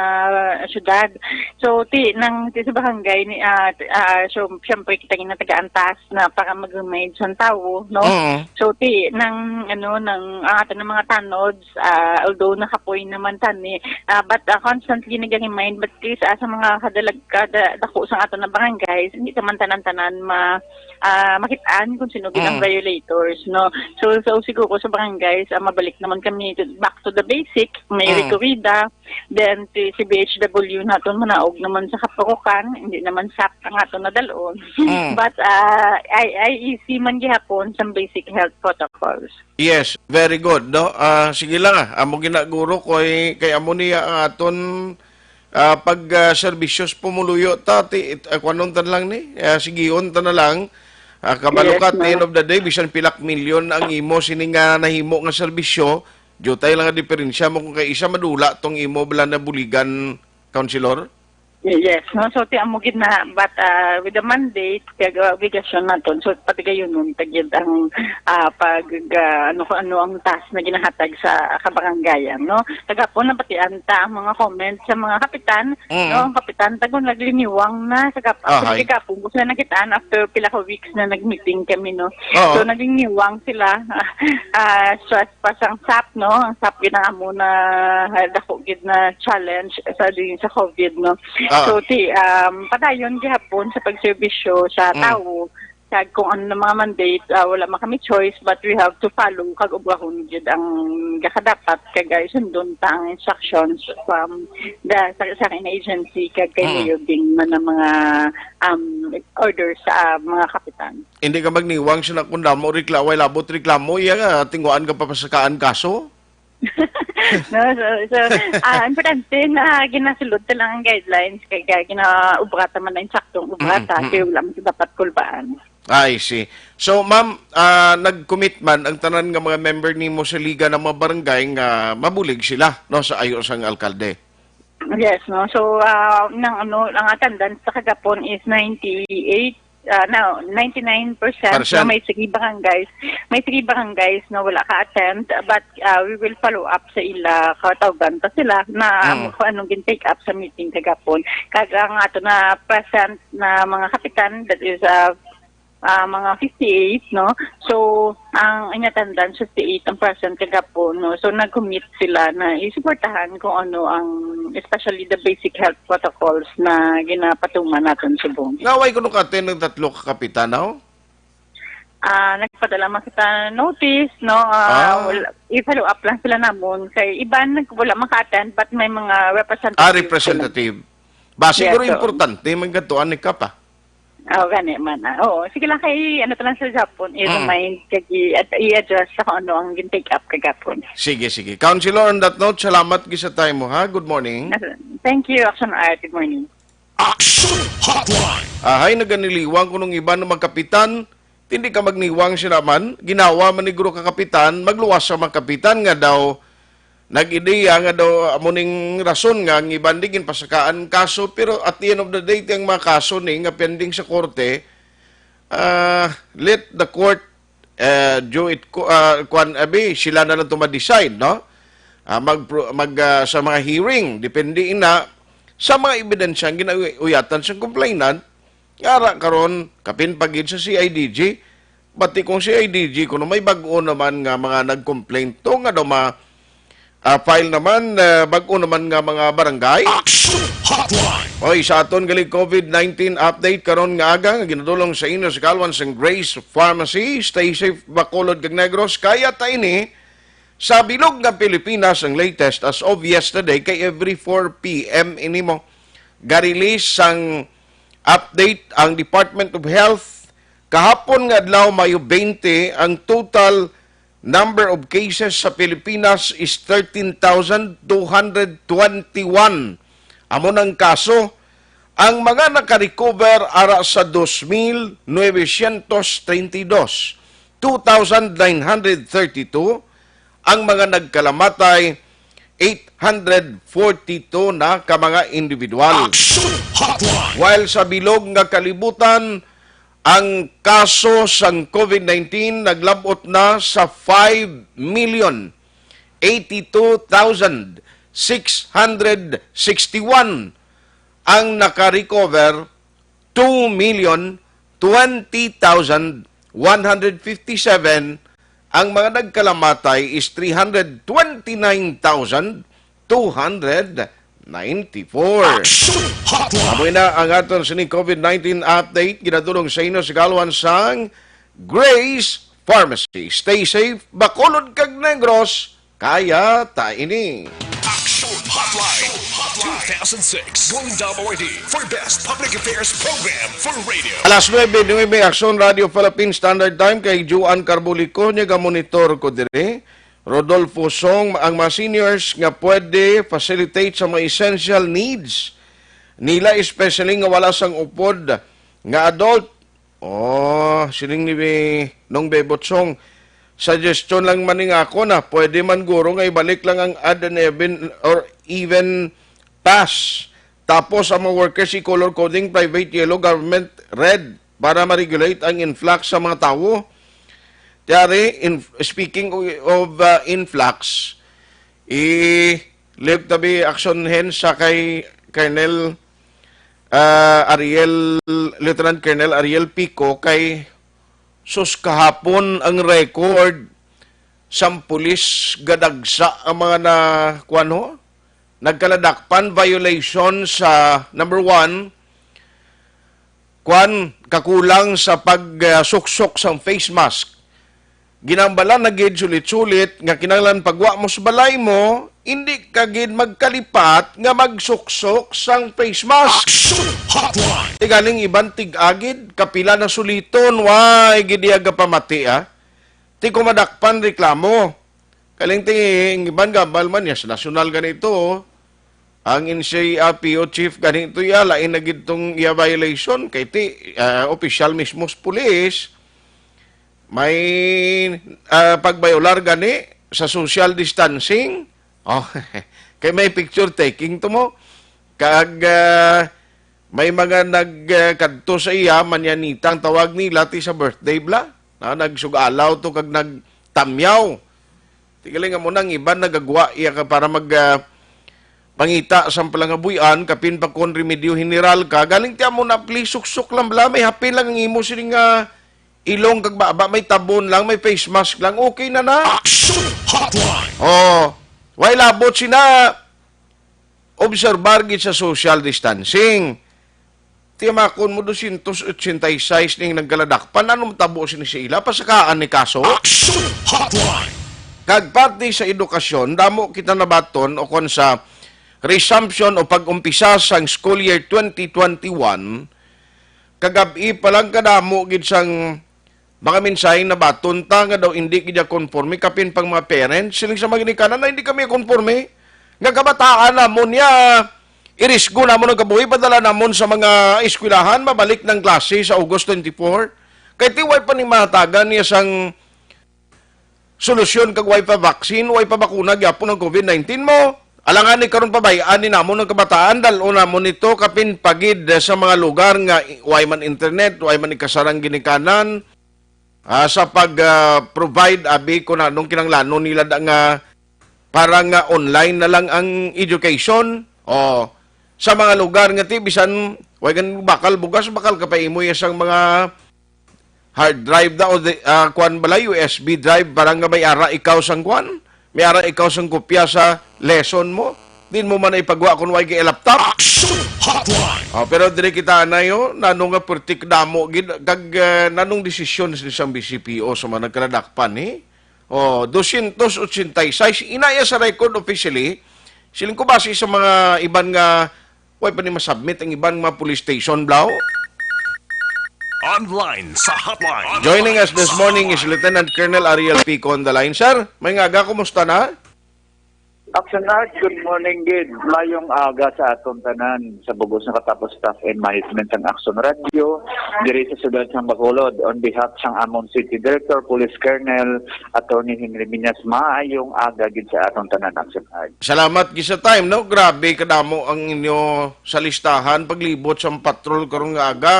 syudad. So, ti, nang, ti sa barangay, ni, ah, ah, so, siyempre, kita nga taga-antas na para mag-remind sa tawo, no? Mm. So, ti, nang, ano, nang, ang ato ng mga tanods, ah, although nakapoy naman tani, ah, but, ah, constantly nag-remind, but please, ah, sa mga kadalag, kada, dako sa ato na barangays, hindi naman tanan-tanan ma, ah, makitaan kung sino gid ang Mm. violators, no? So, so, siguro sa barangays, ah, mabalik naman kami to, back to the basic, may Mm. rekorida, then si, si B H W naton manaog naman sa kapurukan, hindi naman SAP ang ato nadalon. Mm. But, ah, I, I E C man gihapon sa basic health protocols. Yes, very good, no? Ah, sige lang, ah. Amo ginaguro ko, eh, kay amo niya ang aton, ah, pag, ah, serbisyos pumuluyo ta, ti, it, ah, kuwanon ta na lang ni, ah, sigion ta na lang. Ah, kabalo Yes, ka, at the end ma'am. of the day, bisan pilak milyon ang imo sini nga nahimo nga serbisyo, jutay lang ang diferensya mo kung kay isa madula tong imo bala na buligan, Councilor? Yes, no? So, ti amo gid na, but, ah, with the mandate, kag, ah, obligasyon naton, so, patigayunon, tagid ang, ah, pag, ah, ano, kung ano ang task na ginahatag sa kabarangayan, no? Kagapon, nabatian ta ang mga comments sa mga kapitan, Mm. no? Ang kapitan, tago nagliniwang na, sa kap-, Ahay. actually, kagapon, gusto na nakitaan after pila ka weeks na nag-meeting kami, no? Oo. So, nagliniwang sila, ah, stress pa sang SAP, no? Ang SAP gid ang amo na, ah, dako gid na challenge sa, din sa COVID, no? Ah. So, ti, um, padayon gihapon sa pagserbisyo sa Mm. tawo, kag kung ano na mga mandate, ah, wala man kami choice, but we have to follow kag obrahon gid ang gakadapat, kag, ah, sundon ta ang instructions from the, sa, sa akin agency, kag kay Mm. Mayor Ding man ang mga, um, orders sa, ah, mga kapitan. Hindi ka magniwang sa nakundamo, rekla-, way labot reklamo, iya nga, tinguan ka papasakaan kaso? No, so, so, ah, importante na ginasulod ta lang ang guidelines, kay, kay ginaubra ta man ang saktong ubra ta, Mm, mm, kay mm. wala man dapat kulbaan. I see. So, ma'am, ah, nag-commit man ang tanan nga mga member nimo sa Liga ng mga Barangay nga mabulig sila, no, sa ayo sang alkalde? Yes, no. So, ah, nang ano, ang attendance sa kagapon is ninety-eight, ah, no, ninety-nine percent. Percent. No, may three barangays. May three barangays na wala ka-attend, but, ah, we will follow up sa ila, katawgan pa sila na Mm. amo kung anong gin-take up sa meeting kagapon. Kag ang ato na present na mga kapitan, that is, ah, ah, mga fifty-eight, no? So, ang in attendance, fifty-eight ang present kagapon, no? So, nag-commit sila na isuportahan kung ano ang, especially the basic health protocols na ginapatuman naton subong. Nga, way kuno ka-attend ang tatlo ka kapitan, no? Ah, nagpadala man kita notice, no? Ah, Ah. wala, i-follow up lang sila namon. Kay iban, nag-, wala maka-attend, but may mga representative Ah, sila. representative. Ba, Yes, siguro so importante, may gatuan ni Kap, ah. Oh, gani man, ah. Oo, sige lang kay, ano, ta lang sa Japon, Mm. i-remind, kag i-, at i-address sa kung ano ang gin-take up kagapon. Sige, sige. Councilor, on that note, salamat gid sa time mo, ha? Good morning. Thank you, Action Art. Good morning. Action Hotline. Ahay, naganiliwang kunong iban nga mga kapitan, hindi ka magniwang sila man, ginawa man ni guro ka kapitan, magluwas sa mga kapitan nga daw nag-ideya nga daw amo ning rason nga ang iban di ginpasakaan kaso, pero at the end of the day, ti ang mga kaso ni nga pending sa korte, ah, let the court, eh, do it, ku-, ah, kuan, abi, sila na lang to ma-decide, no? Ah, mag, mag, ah, sa mga hearing, depende ina sa mga ebidensya ang ginauyatan sa complainant, nga ara karon, kapin pa gid sa C I D G, bati kung C I D G, kuno may bag-o naman nga mga nag-complain to nga daw ma-, ah, file naman, ah, bag-o naman nga mga barangay. Action Hotline. Oy, sa aton gali COVID nineteen update karon nga aga nga ginadulong sa inyo sa kalwan sang Grace Pharmacy. Stay safe, Bacolod kag Negros. Kaya ta ini sa bilog nga Pilipinas. Ang latest as of yesterday kay every four p.m. ini mo ga-release sang update ang Department of Health. Kahapon nga adlaw, Mayo twenty, ang total number of cases sa Pilipinas is thirteen thousand two hundred twenty-one. Amo nang kaso, ang mga nakarecover ara sa dos mil novecientos treinta y dos, two thousand nine hundred thirty-two, ang mga nagkalamatay, eight hundred forty-two na ka mga individual. Action Hotline. While sa bilog nga kalibutan, ang kaso sang COVID nineteen naglab-ot na sa five million eighty-two thousand six hundred sixty-one, ang naka-recover, two million twenty thousand one hundred fifty-seven, ang mga nagkalamatay is three hundred twenty-nine thousand two hundred ninety-four. Action Hotline. Amoy na ang aton sining COVID nineteen update, ginadulong sa inyo sa kalwan sang Grace Pharmacy. Stay safe, Bacolod kag Negros, kaya ta ini. Action Hotline two thousand six, Golden Dome Awardee for Best Public Affairs Program for Radio. Alas nuebe, nuebe, Action Radio Philippine Standard Time, kay Juan Carbulico, niya ga-monitor ko diri. Rodolfo Song, ang mga seniors nga pwede facilitate sa mga essential needs nila, especially nga wala sang upod nga adult. Oh, siling ni Nong Bebot Song, suggestion lang man ning ako na, pwede man guro nga ibalik lang ang odd and even or even pass. Tapos ang mga workers i-color coding, private yellow, government red, para ma-regulate ang influx sa mga tawo. Tiyari, in, speaking of uh, influx, i-lift tabi action hen sa kay Colonel ah, Ariel, Lieutenant Colonel Ariel Pico, kay sus, kahapon ang record sang pulis, gadagsa ang mga na, kuwan ho, nagkaladakpan, violation sa, number one, kuwan, kakulang sa pagsuksok sang face mask. Ginambala na gid sulit-sulit nga kinahanglan pagwa mo sa balay mo, hindi ka gid magkalipat nga magsuksok sang face mask. Action Hotline. Ti galing iban tig-agid, kapila na suliton, way gid iya gapamati, ah. Ti kumadakpan reklamo. Kaling ti, ang iban gambal man, yes, nasyonal ganito, oh. Ang N C R P O chief ganito iya, lain na gid tong iya violation. Kay ti, ah, opisyal mismo sa pulis, may, ah, pagbayolar gani sa social distancing. Oh, kay may picture taking to mo. Kag, ah, may mga nag, ah, kadto sa iya, manyanita ang tawag nila, ti sa birthday bla. Na, nagsugalaw to kag nagtamyaw. Ti gali nga mo nang iban nagagwa iya ka para mag, ah, pangita sang palangabuy-an, kapin pa kon remedyo general ka, galing ti amo na, please, suksok lang bala, may hapin lang ang imo sini nga ilong kag baba, may tabon lang, may face mask lang, okay na na. Action Hotline. Oh, way labot sina obserbar gid sa social distancing. Tiyamakon mo, dosyentos otsenta y seis ning nagkaladakpan. Ano matabo sini sa ila? Pasakaan ni kaso? Action Hotline. Kag parte sa edukasyon, damo kita nabaton o kon sa resumption o pag-umpisa sang school year twenty twenty-one, kagab-i pa lang kadamo gid sang mga mensahe nabaton ta nga daw indi gid konforme, kapin pang mga parents, siling sa mga ginikanan na hindi kami konforme. Nga kabataan namon niya, irisgo namon ang kabuhi, padala namon sa mga eskwelahan, mabalik ng klase sa August twenty-four. Kay ti way pa ni mahatagan niya sang solusyon kag way pa vaccine, way pa bakuna gyapon ang COVID nineteen mo. Alangan ni karon pabay-an ni namon ang kabataan, dal-on namon ito kapin pagid sa mga lugar nga way man internet, way man ikasarang ginikanan. Ah, sa pag, ah, provide, abi, kung anong kinanglanon nila da nga para nga online na lang ang education. O, sa mga lugar nga ti, bisan, way gan bakal bugas, bakal ka pa imo ya sang mga hard drive da o di, ah, kwan bala, U S B drive, para nga may ara ikaw sang kwan. May ara ikaw sang kopya sa lesson mo. Din mo man ipagwa kung way kay laptop. Action Hotline. Oh, pero diri kita na yo, nano nga pertik damo gid kag uh, nanong desisyon sa isang B C P O sa mga nagkaladakpan, eh? Oh, dosyentos otsenta y seis. Inaya sa record officially, siling ko base sa mga iban nga way pa ni masubmit ang iban mga police station, Blau. Online sa hotline. Joining us this morning is Lieutenant Colonel Ariel Pico on the line. Sir, may nga aga, kumusta na? Action Art, good morning gid. Mayong aga sa aton tanan sa bugos nga katapos staff and management sang Action Radio diri sa siyudad sang Bacolod. On behalf sang amon City Director, Police Colonel Attorney Henry Minas, mayong aga gid sa aton tanan, Action Art. Salamat gid sa time, no? Grabe kadamo ang inyo sa listahan paglibot sa patrol karon nga aga.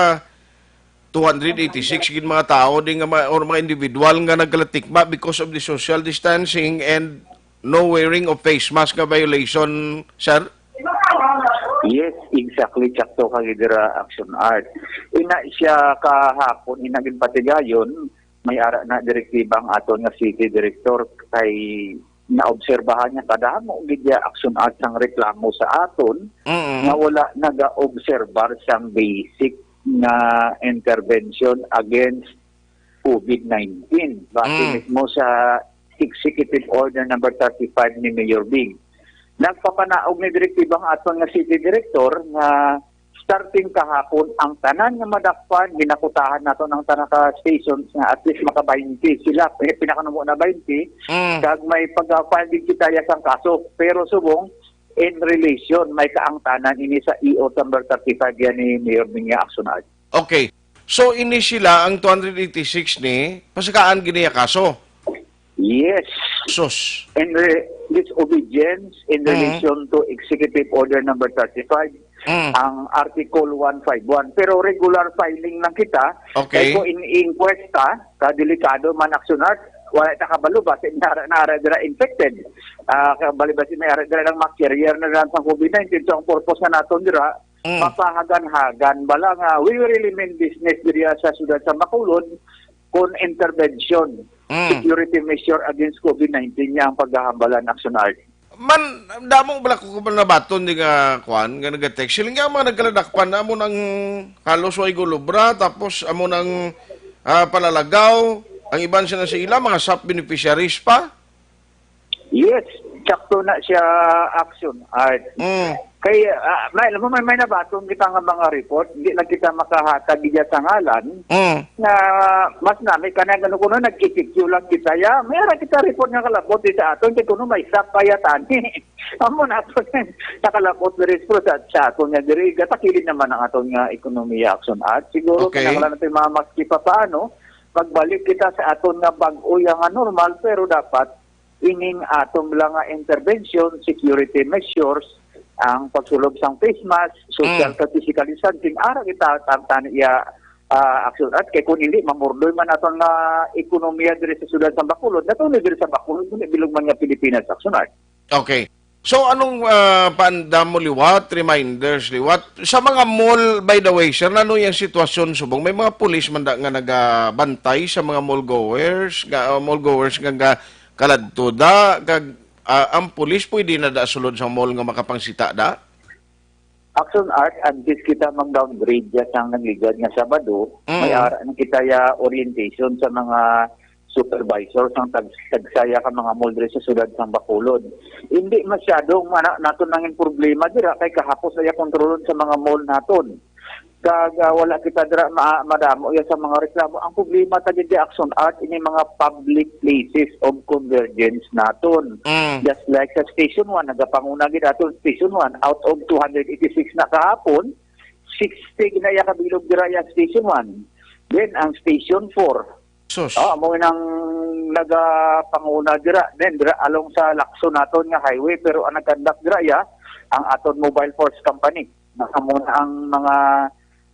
Two hundred eighty-six gid mga tao di nga mga, or mga individual nga nagkalatikba because of the social distancing and no wearing of face mask nga violation, sir? Yes, exactly. Sakto ka gid dira, Action Art. Ina siya kahapon, ina gid patigayon, may ara na direktiba ang aton nga city director kay naobserbahan niya kadamo gid ya, Action Art, sang reklamo sa aton Mm-mm. nga wala nagaobserbar sang basic nga intervention against COVID nineteen. Base Mm. mismo sa Executive Order Number thirty-five ni Mayor Bing. Nagpapanaog ni direktiba ang aton nga city director nga starting kahapon ang tanan nga madakpan, ginakutahan naton ang tanan ka stations nga at least maka twenty sila, eh, pinakanumo na twenty, Mm. kag may pag-file din kita ya sang kaso. Pero subong, in relation, may kaangtanan ini sa E O number thirty-five yan ni Mayor Bing nga Action Art. Okay. So, ini sila ang two hundred eighty-six ni pasakaan gini ya kaso. Yes. Sus. In re- disobedience in Mhm. relation to Executive Order number thirty-five, Mm. ang Article one five one. Pero regular filing lang kita. Okay. Kay kung in inquest ta, ka delikado man, Action Art, wala ta kabalo ba si nara nara dira infected. Ah, kabali ba si may ara dira lang mga carrier na lang sa COVID nineteen. So ang purpose na naton dira, Mm. mapahagan-hagan bala nga we really mean business diri sa siyudad sa Bacolod kun intervention, Mm. security measure against COVID nineteen niya ang paghahambalan, Action Art. Man, damo bala ko nabaton di nga kwan nga nagatext. Sila nga mga nagkaladakpan na amo nang halos way gulubra, tapos amo nang ah, palalagaw, ang iban sila sa ila mga sap beneficiaries pa. Yes, sakto na siya, Action Art. Mm. Kay ah, may alam mo may, may nabaton kita nga mga report, hindi lang kita makahatag iya sa ngalan. Mm. Na mas nami ka na gano kuno nag-E P Q lang kita ya. May ara kita report nga kalabot di sa aton kay kuno may sap pa ya tani. Amo na ato nakalabot diri sa sa aton nga diri gatakilid naman ang aton nga ekonomiya, Action Art. Siguro Okay. kinahanglan natin mga maski papaano magbalik kita sa aton nga bag-o ya nga normal, pero dapat ining aton lang nga intervention, security measures, ang pagsulob sang face mask, social Mm. kag physical distancing, ara kita tangtani iya ah, Action Art. Kay kung hindi, mamurdoy man aton nga ekonomiya diri sa siyudad sa Bacolod, not only diri sa Bacolod, kundi bilog man nga Pilipinas, Action Art. Okay. So anong ah, paandam mo liwat, reminders liwat sa mga mall, by the way, sir, nano yung sitwasyon subong may mga pulis man da, nga nagabantay sa mga mall goers, nga ah, mall goers nga, nga kaladto da kag ah, ang pulis pwede na da sulod sa mall nga makapangsita da? Action Art, until kita mag-downgrade ya sang nagligad nga Sabado, Mm. may ara na kita ya orientation sa mga supervisor sang tag tagsaya ka mga mall diri sa siyudad sang Bacolod. Hindi masyado mana naton nangin problema dira kay kahapos na ya kontrolon sa mga mall naton. Kag ah, wala kita dira ma madamo ya sa mga reklamo. Ang problema ta gid di Action Art ini mga public places of convergence naton. Mm. Just like sa Station one, nagapanguna gid aton Station one out of two hundred eighty-six na kahapon, sixty ginaya kabilog dira ya Station one. Then ang Station four, Sus. Oh, amo nang nagapanguna dira. Then dira along sa Lacson naton nga highway, pero ang nagkandak dira ya ang aton Mobile Force Company. Amo na ang mga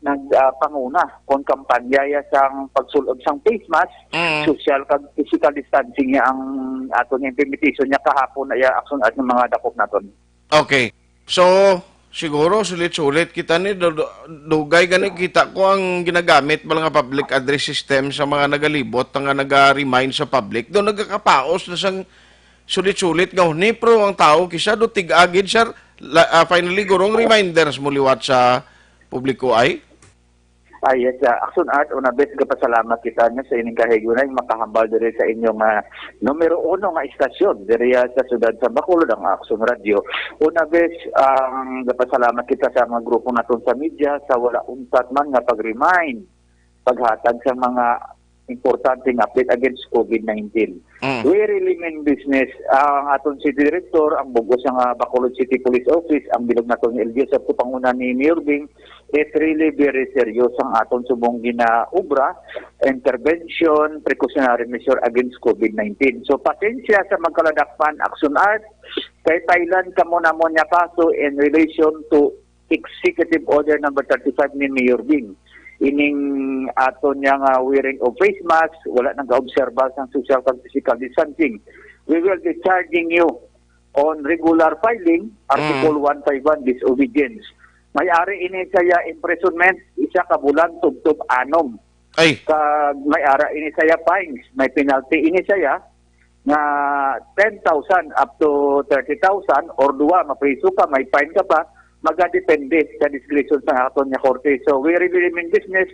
nagpanguna kon kampanya ya sang pagsul-ob sang face mask, Mm. social kag physical distancing ya ang aton implementation niya kahapon na ya action at ng mga dakop naton. Okay. So, siguro sulit-sulit kita ni du- du- dugay gani kita ko ang ginagamit ba nga public address system sa mga nagalibot nga naga-remind sa public. Do nagakapaos na sang sulit-sulit nga hunipro ang tawo, kisa do tig-agid, sir. La, ah, finally, gurong reminders mo liwat sa publiko ay? Ah, yes, ah, Action Art, una bes, gapasalamat kita nga sa ining kahigunay makahambal diri sa inyong, ah, numero uno nga istasyon diri, ah, sa siyudad sa Bacolod, ang Action Radio. Una bes, ang gapasalamat kita sa mga grupo naton sa media sa wala untat man nga pag-remind, paghatag sa mga importante nga update against COVID nineteen. Mm. We really mean business. Ang aton city director, ang bug-os nga Bacolod City Police Office, ang bilog naton ni L G S, sa panguna ni Mayor Bing, it really very serious ang aton subong ginaobra, intervention, precautionary measure against COVID nineteen. So, pasensya sa magkaladakpan, Action Art, kay pailan kamo namon nga kaso in relation to Executive Order number thirty-five ni Mayor Bing. Ining aton niya nga wearing of face mask, wala nag-obserba sang social kag physical distancing. We will be charging you on regular filing, Article Mm. one five one, disobedience. May ari ini saya imprisonment, isa ka bulan, tubtob anom. Ay. Kag may ara ini saya fines, may penalty ini saya nga ten thousand up to thirty thousand or duwa, mapriso ka, may fine ka pa, magadepende sa discretion sa aton nga korte. So, we really mean business.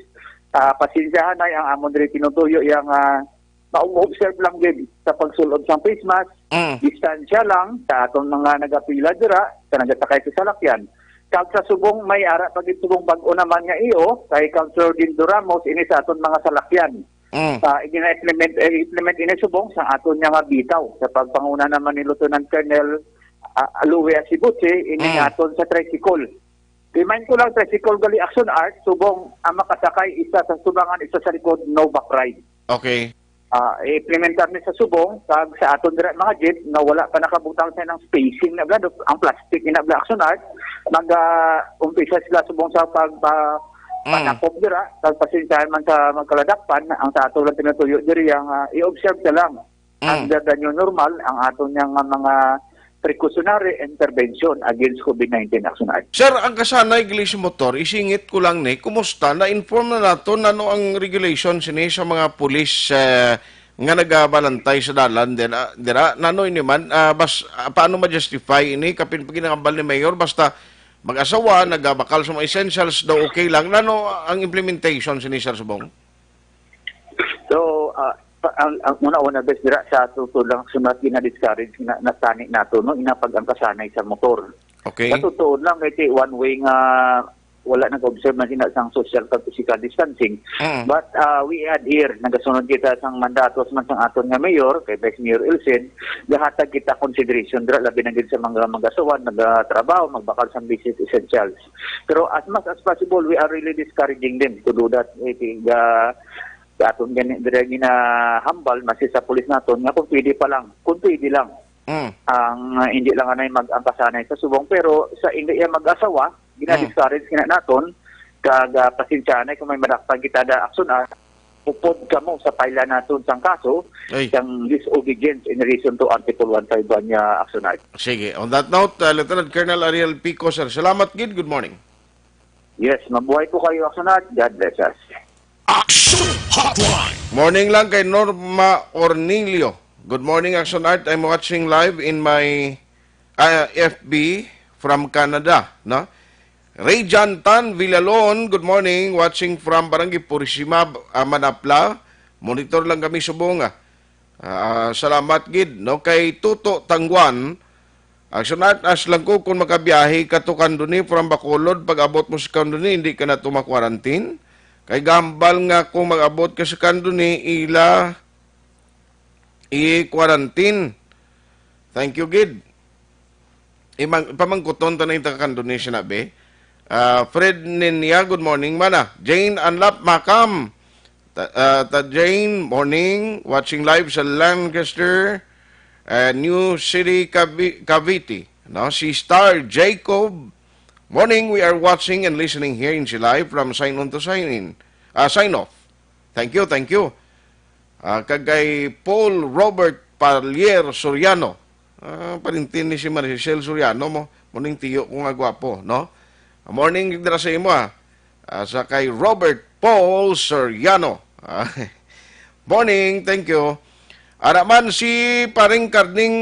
Ah, pasensyahan na ang amon diri tinutuyo yang, ah, ma-observe lang gid sa pagsulod sang face mask, Mm. distansya lang sa aton mga nagapila dira, sa nagasakay sa salakyan. Kag sa subong, may ara pa gid subong bag-o naman nga iyo, kay Councilor Dindo Ramos, ini sa aton mga salakyan. Mm. Ah, gina-implement, eh, implement ini subong sa aton nga bitaw, sa pagpanguna naman ni Lieutenant Colonel, ah, Louie Asibuchi, ini Mm. nga aton sa tricycle. Remind ko lang, tricycle gali, Action Art, subong ang makasakay isa sa sulangan, isa sa likod, no back ride. Okay. Ah, i-implementar ni sa subong, kag sa aton dira mga jeep nga wala pa nakabutang sa nang spacing na bla, ang plastic na bla, Action Art, mag, ah, umpisa sila subong sa pag, ah, Mm. panakop dira, kag pasensyahan man sa magkaladakpan, ang sa ato lang tinutuyo diri ang, ah, i-observe na lang Mm. under the new normal ang aton nga mga precautionary intervention against COVID nineteen, Action Art. Sir, ang kasanay gali sa motor, isingit ko lang ni, kumusta? Na-inform na nato nano ang regulation sini sa mga pulis, eh, nga nagabalantay sa dalan dira, dira? Nano ini man, ah, bas-, ah, paano ma-justify ini? Kapin pa ginahambal ni Mayor, basta mag-asawa, nagabakal sa mga essentials daw, okay lang. Nano ang implementation sini, Sir Subong? So, ah, pa-, ang, ang una-una, bes, dira sa totoo lang, sunat gina-discourage na, natani nato, no, ina pag ang kasanay sa motor. Okay. Sa totoo lang, kay ti one way nga wala nag-observe man sina sang social kag physical distancing. Mm. But, ah, we adhere, nagasunod kita sang mandatos man sang aton nga mayor, kay Vice Mayor Elsen, gahatag kita consideration dira, labi na gid sa mga mag-asawa, nagatrabaho, magbakal sang basic essentials. Pero as much as possible, we are really discouraging them to do that. Eh, ti-, ga-, aton gani, dira ginahambal, masi sa pulis naton, nga kung pwede pa lang, kung pwede lang, Mm. ang, ah, hindi lang anay mag-, ang kasanay sa subong, pero sa hindi iya mag-asawa, gina-discourage gina naton, kag, ah, pasensya na kung may madakpan kita da aksyon, ah, upod kamo sa paila naton sang kaso, Ay. sang disobedience in relation to Article one five one niya, Action Art. Sige. On that note, uh, Lieutenant Colonel Ariel Pico, sir, salamat gid. Good morning. Yes, mabuhay po kayo, Action Art. God bless us. Action Hotline. Morning lang kay Norma Ornilio. Good morning, Action Art. I'm watching live in my, ah, F B from Canada, no? Rejan Tan Villalon, good morning. Watching from Barangay Purisima, ah, Manapla. Monitor lang kami subong, ah. Ah, salamat gid, no? Kay Tuto Tangwan, Action Art, ask lang ko kung makabiyahe ka to Candoni from Bacolod, pag-abot mo sa Candoni, hindi ka na to ma-quarantine? Kay gambal nga kung mag-abot ka sa Candoni, ila i-quarantine. Thank you, gid. Imang-, pamangkuton ta na yung taga Candoni, sinabi. Ah, Fred Ninya, good morning, mana. Jane Anlap Makam. Ta-, ah, ta Jane, morning. Watching live sa Lancaster, ah, New City, Cavi-, Cavite. No? Si Star Jacob, morning. We are watching and listening here in Silay from sign on to sign in. Ah, sign off. Thank you, thank you. Ah, kag kay Paul Robert Palier Soriano. Ah, parintin ni si Maricel Soriano mo. Muning tiyo ko nga gwapo, no? Morning dira sa imo, ah. Ah, sa kay Robert Paul Soriano. Ah, morning, thank you. Ara man si Paring Carding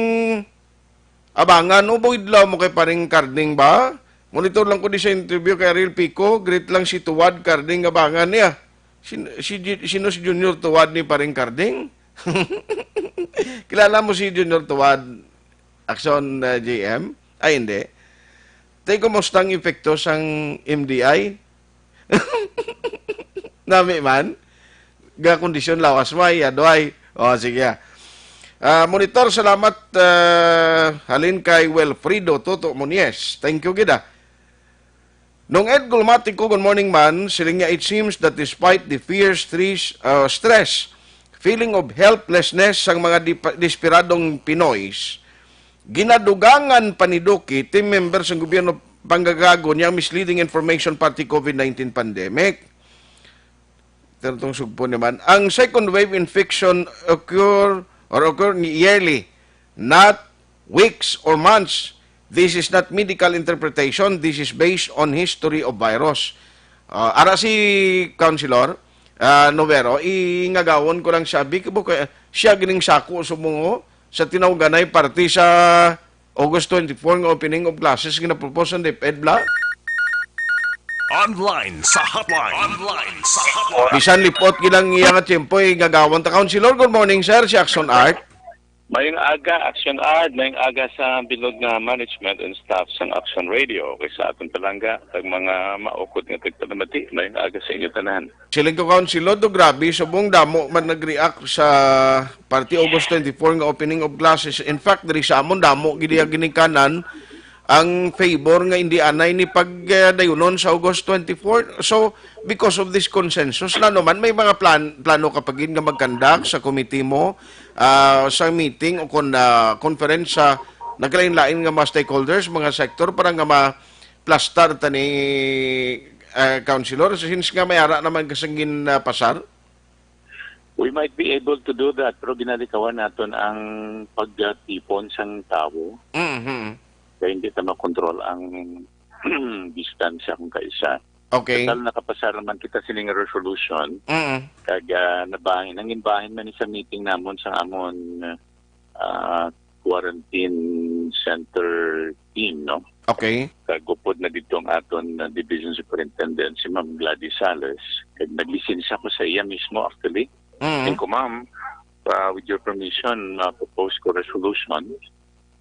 Abangan. O, buidlaw mo kay Paring Carding ba? Monitor lang ko di sa interview kay Ariel Pico. Greet lang si Tuwad Carding Abangan niya. Sin-, si Ju-, sino si Junior Tuwad ni Paring Carding? Kilala mo si Junior Tuwad, Action, uh, J M? Ay, hindi. Tay, kumusta ang epekto sang M D I? Nami man? Ga kondisyon lawas mo ay, aduay. O, sige, ah. Ah, monitor, salamat, ah, halin kay Wilfredo Toto Monies. Thank you, gid, ah. Nung Ed Gulmatico, good morning, man. Siling niya, it seems that despite the fear, stress, ah, stress, feeling of helplessness sang mga dip-, desperadong Pinoys, ginadugangan pa ni Duque, team member sang gobyerno, panggagago niya misleading information parte COVID nineteen pandemic. Pero itong sugpo naman, ang second wave infection occur or occur ni yearly, not weeks or months. This is not medical interpretation. This is based on history of virus. Ah, ara si Councilor, ah, Novero, ingagawon ko lang siya. Big, siya gining sako subong sa tinawganay parte sa August twenty-four nga opening of classes nga napropose sang DepEd, bla? Online sa hotline. Online sa hotline. Bisan lipot gid ang iya nga tiyempo, eh, gagawan ta. Councilor, good morning, sir. Si Action Art. Mayong aga, Action Art. Mayong aga sa bilog nga management and staff sang Action Radio. Kay sa aton palangga, kag mga maukod nga tagpalamati, mayong aga sa inyo tanan. Siling ko, Councilor, do grabe, subong damo man nag-react sa parte August twenty-four nga opening of classes. In fact, diri sa amon, damo gid iya ginikanan ang favor nga indi anay ni pagdayunon sa August twenty-four. So, because of this consensus, na naman, may mga plan, plano ka pa gid nga mag-conduct sa committee mo, ah, sa meeting o kon, ah, conference sa nagkalain-lain nga mga stakeholders, mga sector, para nga ma-, plastar ta ni, ah, Councilor, since nga may ara naman kasing gin, ah, pasar? We might be able to do that, pero ginalikawan naton ang pagtipon sang tawo. Mhm. Kaya hindi ta makontrol ang distansya kung kaisa. Okay. Total, nakapasar naman kita sining resolution. Mm. Kag, ah, nabahin, ang imbahin man ni sa meeting namon sa amon, ah, quarantine center team, no? Okay. Kag upod na didto ang aton, ah, division superintendent, si Ma'am Gladys Sales. Kag naglisensya ko sa iya mismo, actually. Mm. Siling ko, "Ma'am, ah, with your permission, ma-propose ko resolution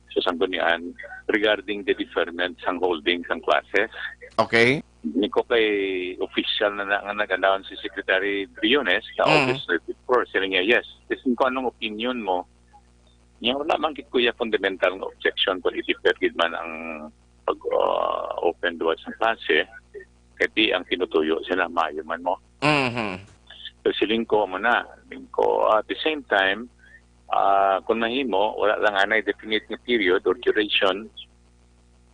sa sanggunian regarding the deferment sang holding sang classes." Okay. Siling ko, "Kay official na, na nga nag-announce si Secretary Briones sa Mm. August thirty-four." Siling niya, "Yes." Siling ko, "Anong opinion mo?" Nya, wala man gid, kuya, fundamental nga objection kung i-defer gid man ang pag, ah, open duwa sa klase, kay di ang tinutuyo sila, maayo man mo. Mhm. So, siling ko mo na, siling ko, at the same time, ah, kung mahimo, wala lang anay definite nga period or duration,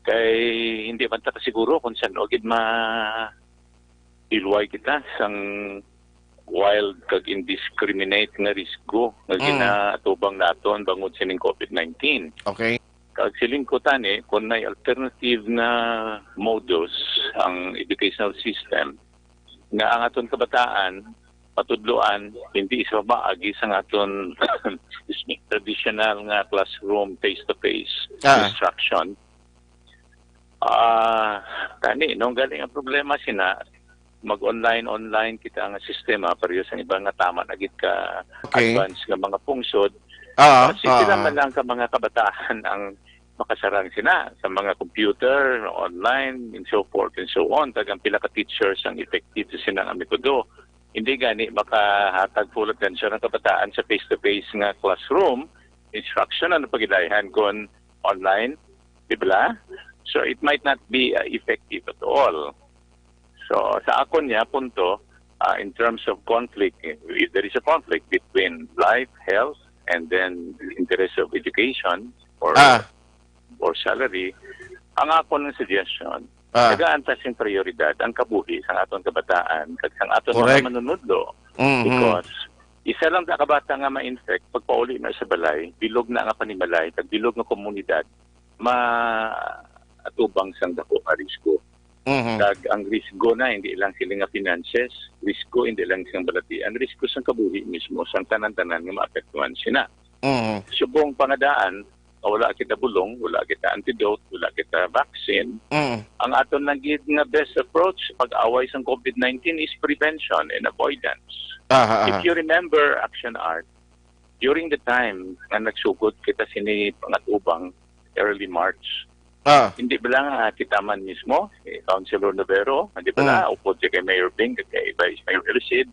kay hindi man ta kasiguro kung san-o gid ma-, iluway kita sang wild kag indiscriminate nga risgo nga Mm. ginaatubang naton bangod sining COVID nineteen. Okay. Kag siling ko tani, kung may alternative nga modus ang educational system, nga ang aton kabataan matudloan hindi sa paagi sang aton, excuse me, traditional nga classroom face-to-face Ah. instruction, Ah, tani, no, galing ang problema sina, mag-online-online kita nga sistema, pareho sa iba nga tama na gid ka Okay. advance nga mga pungsod. Ah, Ah, sila ah. man lang ka mga kabataan ang makasarang sina sa mga computer, online, and so forth and so on. Kag ang pila ka teachers ang effective sa sina nga metodo. Hindi gani makahatag full attention ang kabataan sa face-to-face nga classroom instruction, ano pa gid ayhan kon online, di ba? So, it might not be, uh, effective at all. So, sa akon niya punto, uh, in terms of conflict, if there is a conflict between life, health, and then the interest of education or Ah. or salary, ang akon nga suggestion, Ah. tagaan ta sing prioridad ang kabuhi sang aton kabataan kag sang aton Correct. mga manunudlo. Mhm. Because isa lang ta ka bata nga ma-infect, pagpauli na sa balay, bilog na nga panimalay, kag bilog nga komunidad, maatubang sang dako nga risgo. Mhm. Kag ang risgo na, hindi lang sila nga finances, risgo hindi lang sang balatian, risgo sang kabuhi mismo sang tanan-tanan nga maapektuhan sina. Mhm. Subong pangadaan, wala kita bulong, wala kita antidote, wala kita vaccine. Mm. Ang aton lang gid nga best approach pag-away sang COVID nineteen is prevention and avoidance. Aha, aha. If you remember, Action Art, during the time nga nagsugod kita sini pangatubang, early March, Ah. Hindi ba lang, ah, kita man mismo, eh, Councilor Novero, hindi ba Mm. lang, upod siya kay Mayor Bing, kay Vice Mayor Ercid,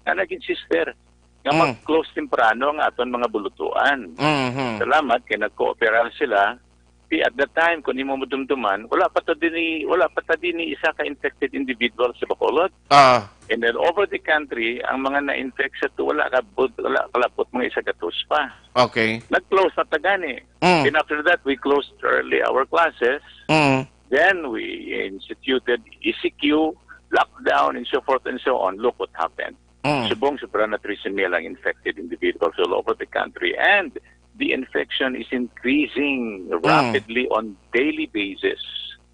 nga nag-insister nga Mm. mag-close temprano ang aton mga bulutuan. Mhm. Salamat kay nagkoopera sila. Di at that time, kung imo madumduman, wala pa ta dini, wala pa ta dini isa ka infected individual sa Bacolod. Ah. And then over the country, ang mga na-infect sa to, wala ka, wala kalapot mga isa gatos pa. Okay. Nag-close na ta gani. Mm. And after that, we closed early our classes. Mm. Then we instituted E C Q, lockdown, and so forth and so on. Look what happened. Mm. Subong sobra na trese mil ang infected individuals all over the country. And the infection is increasing Mm. rapidly on daily basis.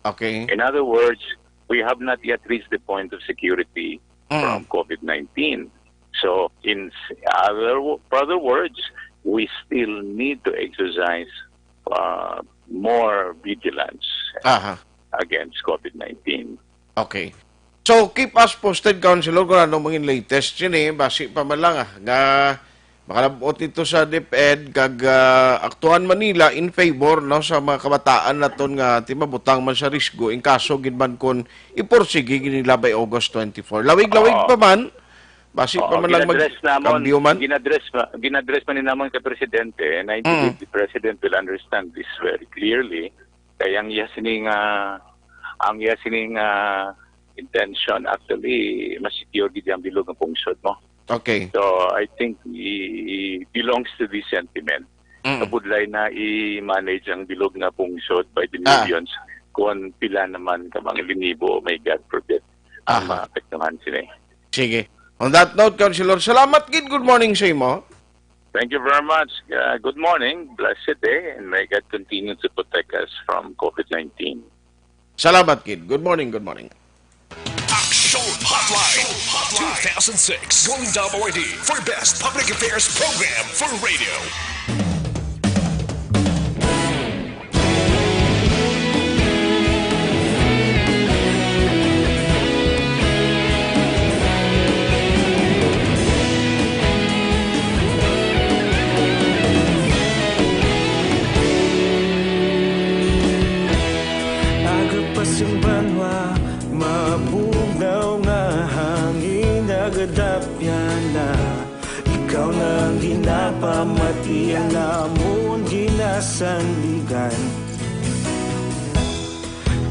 Okay. In other words, we have not yet reached the point of security Mm. from COVID nineteen. So, in s-, other wo-, other words, we still need to exercise, uh, more vigilance Aha. against COVID nineteen. Okay. So, keep us posted, Councilor, kung anong mga latest yun eh. Basi pa man lang, ah, nga makalabot ito sa DepEd, kag, ah, aktuhan man nila in favor, no, sa mga kabataan naton nga timabutang man sa risgo, in kaso gid man kung iporsigi gid nila by August twenty-four. Lawig-lawig Oo. pa man, basi Oo, pa man lang mag-, ginadress namon, kambyo man. Ginadress ma-, ginadress man ni namon ka Presidente, and I Mm. believe the President will understand this very clearly. Kay ang iya sining, ah, ang iya sining, ah, intention, actually, mas secure gid ang bilog ang pungsod mo. Okay. So, I think he, he belongs to this sentiment. Mm. Kabudlay na i-manage ang bilog nga pungsod by the Ah. millions kung pila naman ka mga linibo, may God forbid, ang Aha. maapektuhan sila. Sige. On that note, Councilor, salamat gid. Good morning sa imo. Thank you very much. Uh, good morning, blessed day, and may God continue to protect us from COVID nineteen. Salamat gid. Good morning, good morning. Action Hotline two thousand six, Golden Dome Awardee for Best Public Affairs Program for Radio. Aga pa sing banwa, mabugnaw nga hangin, nagadapyan na. Ikaw na ang ginapamati, ang amon ginasandigan.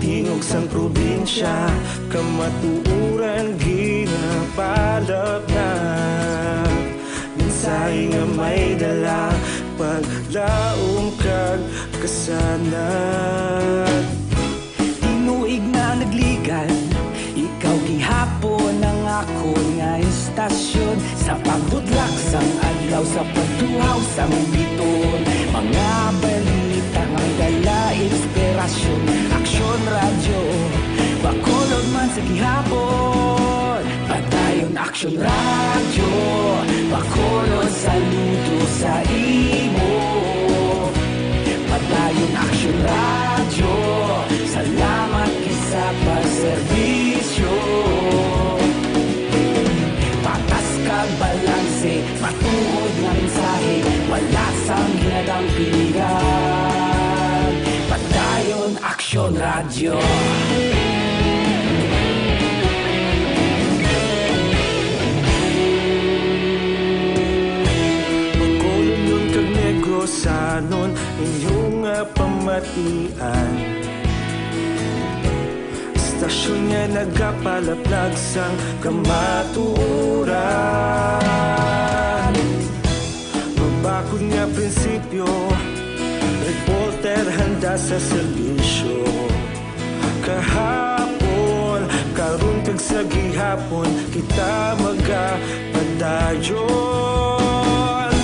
Tingog sang probinsya, kamatuoran ginapalapnag. Mensahe nga may dala, paglaom kag kasanag. Tinuig na nagligad, ikaw gihapon ang akon nga istasyon. Sa pagbutlak sang adlaw, sa pagtuhaw sang bituon, mga balita nga dala inspirasyon. Aksyon Radyo, Bacolod man sa gihapon. Padayon Aksyon Radyo, Bacolod, saludo sa imo. Padayon Aksyon Radyo, salamat gid sa pagserbisyo. Patas kag balanse, matuod nga mensahe, wala sang ginadampingan. Padayon Aksyon Radyo. Bacolod kag Negros, anon inyo nga pamatian. Istasyon nga nagapalaplag sang kamatuoran. Mabakod nga prinsipyo, reporter handa sa serbisyo. Kahapon, karon kag sa gihapon, kita magapadayon.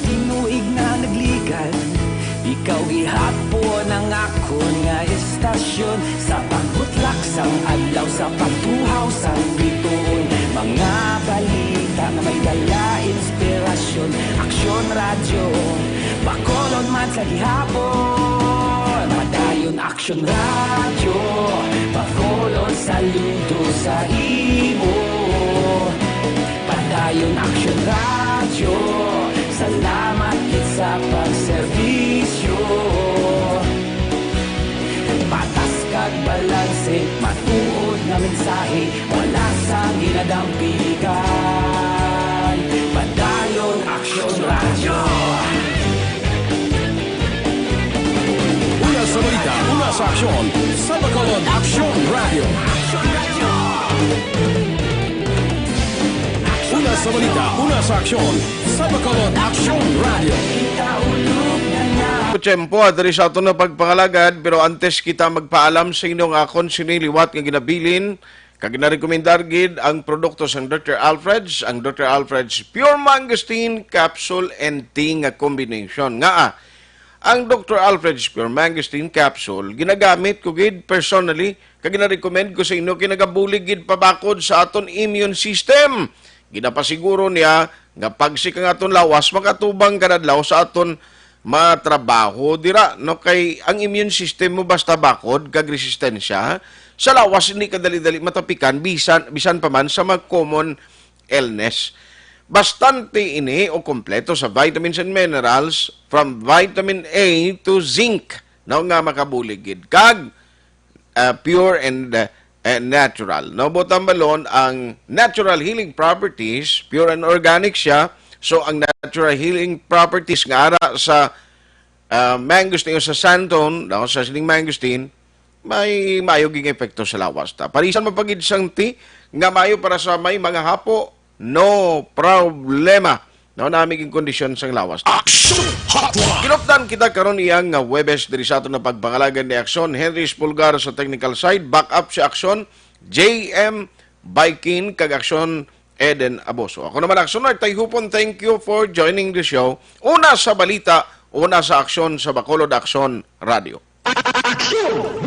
Tinuig na nagligad, ikaw gihapon ang akon nga istasyon. Sa pagbutlak sang adlaw, sa pagtuhaw sang bituon, mga balita nga may dala inspirasyon. Aksyon Radyo, Sa gihapon, Padayon Aksyon Radyo, Bacolod saludo sa imo. Padayon Aksyon Radyo, salamat gid sa pagserbisyo. Patas kag balanse, matuod nga mensahe, wala sang ginadampigan. Padayon Aksyon Radyo. Una sa balita, una sa aksyon, sa Bacolod Aksyon Radyo. Una sa balita, una sa aksyon, sa Bacolod Aksyon Radyo. Tiyempo, ah, diri sa aton nga pagpangalagad, pero antes kita magpaalam sa inyo nga akon sini liwat nga ginabilin, kag ginarekomendar gid ang produkto sang Doctor Alfred's, ang Doctor Alfred's Pure Mangosteen Capsule and Tea nga combination. Nga, ah, ang Doctor Alfred's Pure Mangosteen Capsule, ginagamit ko gid personally, kag ginarecommend ko sa inyo, kay nagabulig gid pabakod sa aton immune system. Ginapasiguro niya nga pagsik ang aton lawas, makatubang kadadlaw sa aton mga trabaho dira, no? Kay ang immune system mo basta bakod kag resistensya sa lawas, hindi ka dali-dali matapikan, bisan, bisan pa man sa mga common illness. Bastante ini o kompleto sa vitamins and minerals, from vitamin A to zinc, no, nga makabulig gid. Kag, ah, pure and, ah, eh, natural, no? Butang balon ang natural healing properties, pure and organic siya. So, ang natural healing properties nga ara sa, ah, mangosteen o sa xanthone, no, sa sining mangosteen, may maayo ging epekto sa lawas ta. Parisan mo pa gid sang tea nga maayo para sa may mga hapo, no problema. No, nami ging kondisyon sang lawas. Action Hotline! Kinupdan kita karon iyang nga Huwebes diri sa aton nga pagpangalagan ni Aksyon, Henry Espulgar sa technical side, back up si Aksyon, J M Baikin, kag Aksyon, Eden Aboso. Ako naman, Aksyon Mark Tayhupon, thank you for joining the show. Una sa balita, una sa aksyon sa Bacolod Aksyon Radio. Aksyon!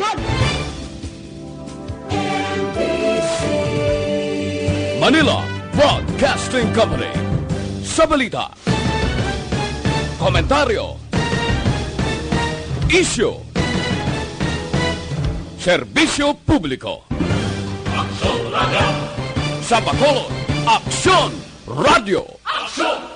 Manila Broadcasting Company. Sa balita, komentaryo, isyu, serbisyo publiko. Aksyon Radio. Sa Bacolod, Aksyon Radio. Aksyon!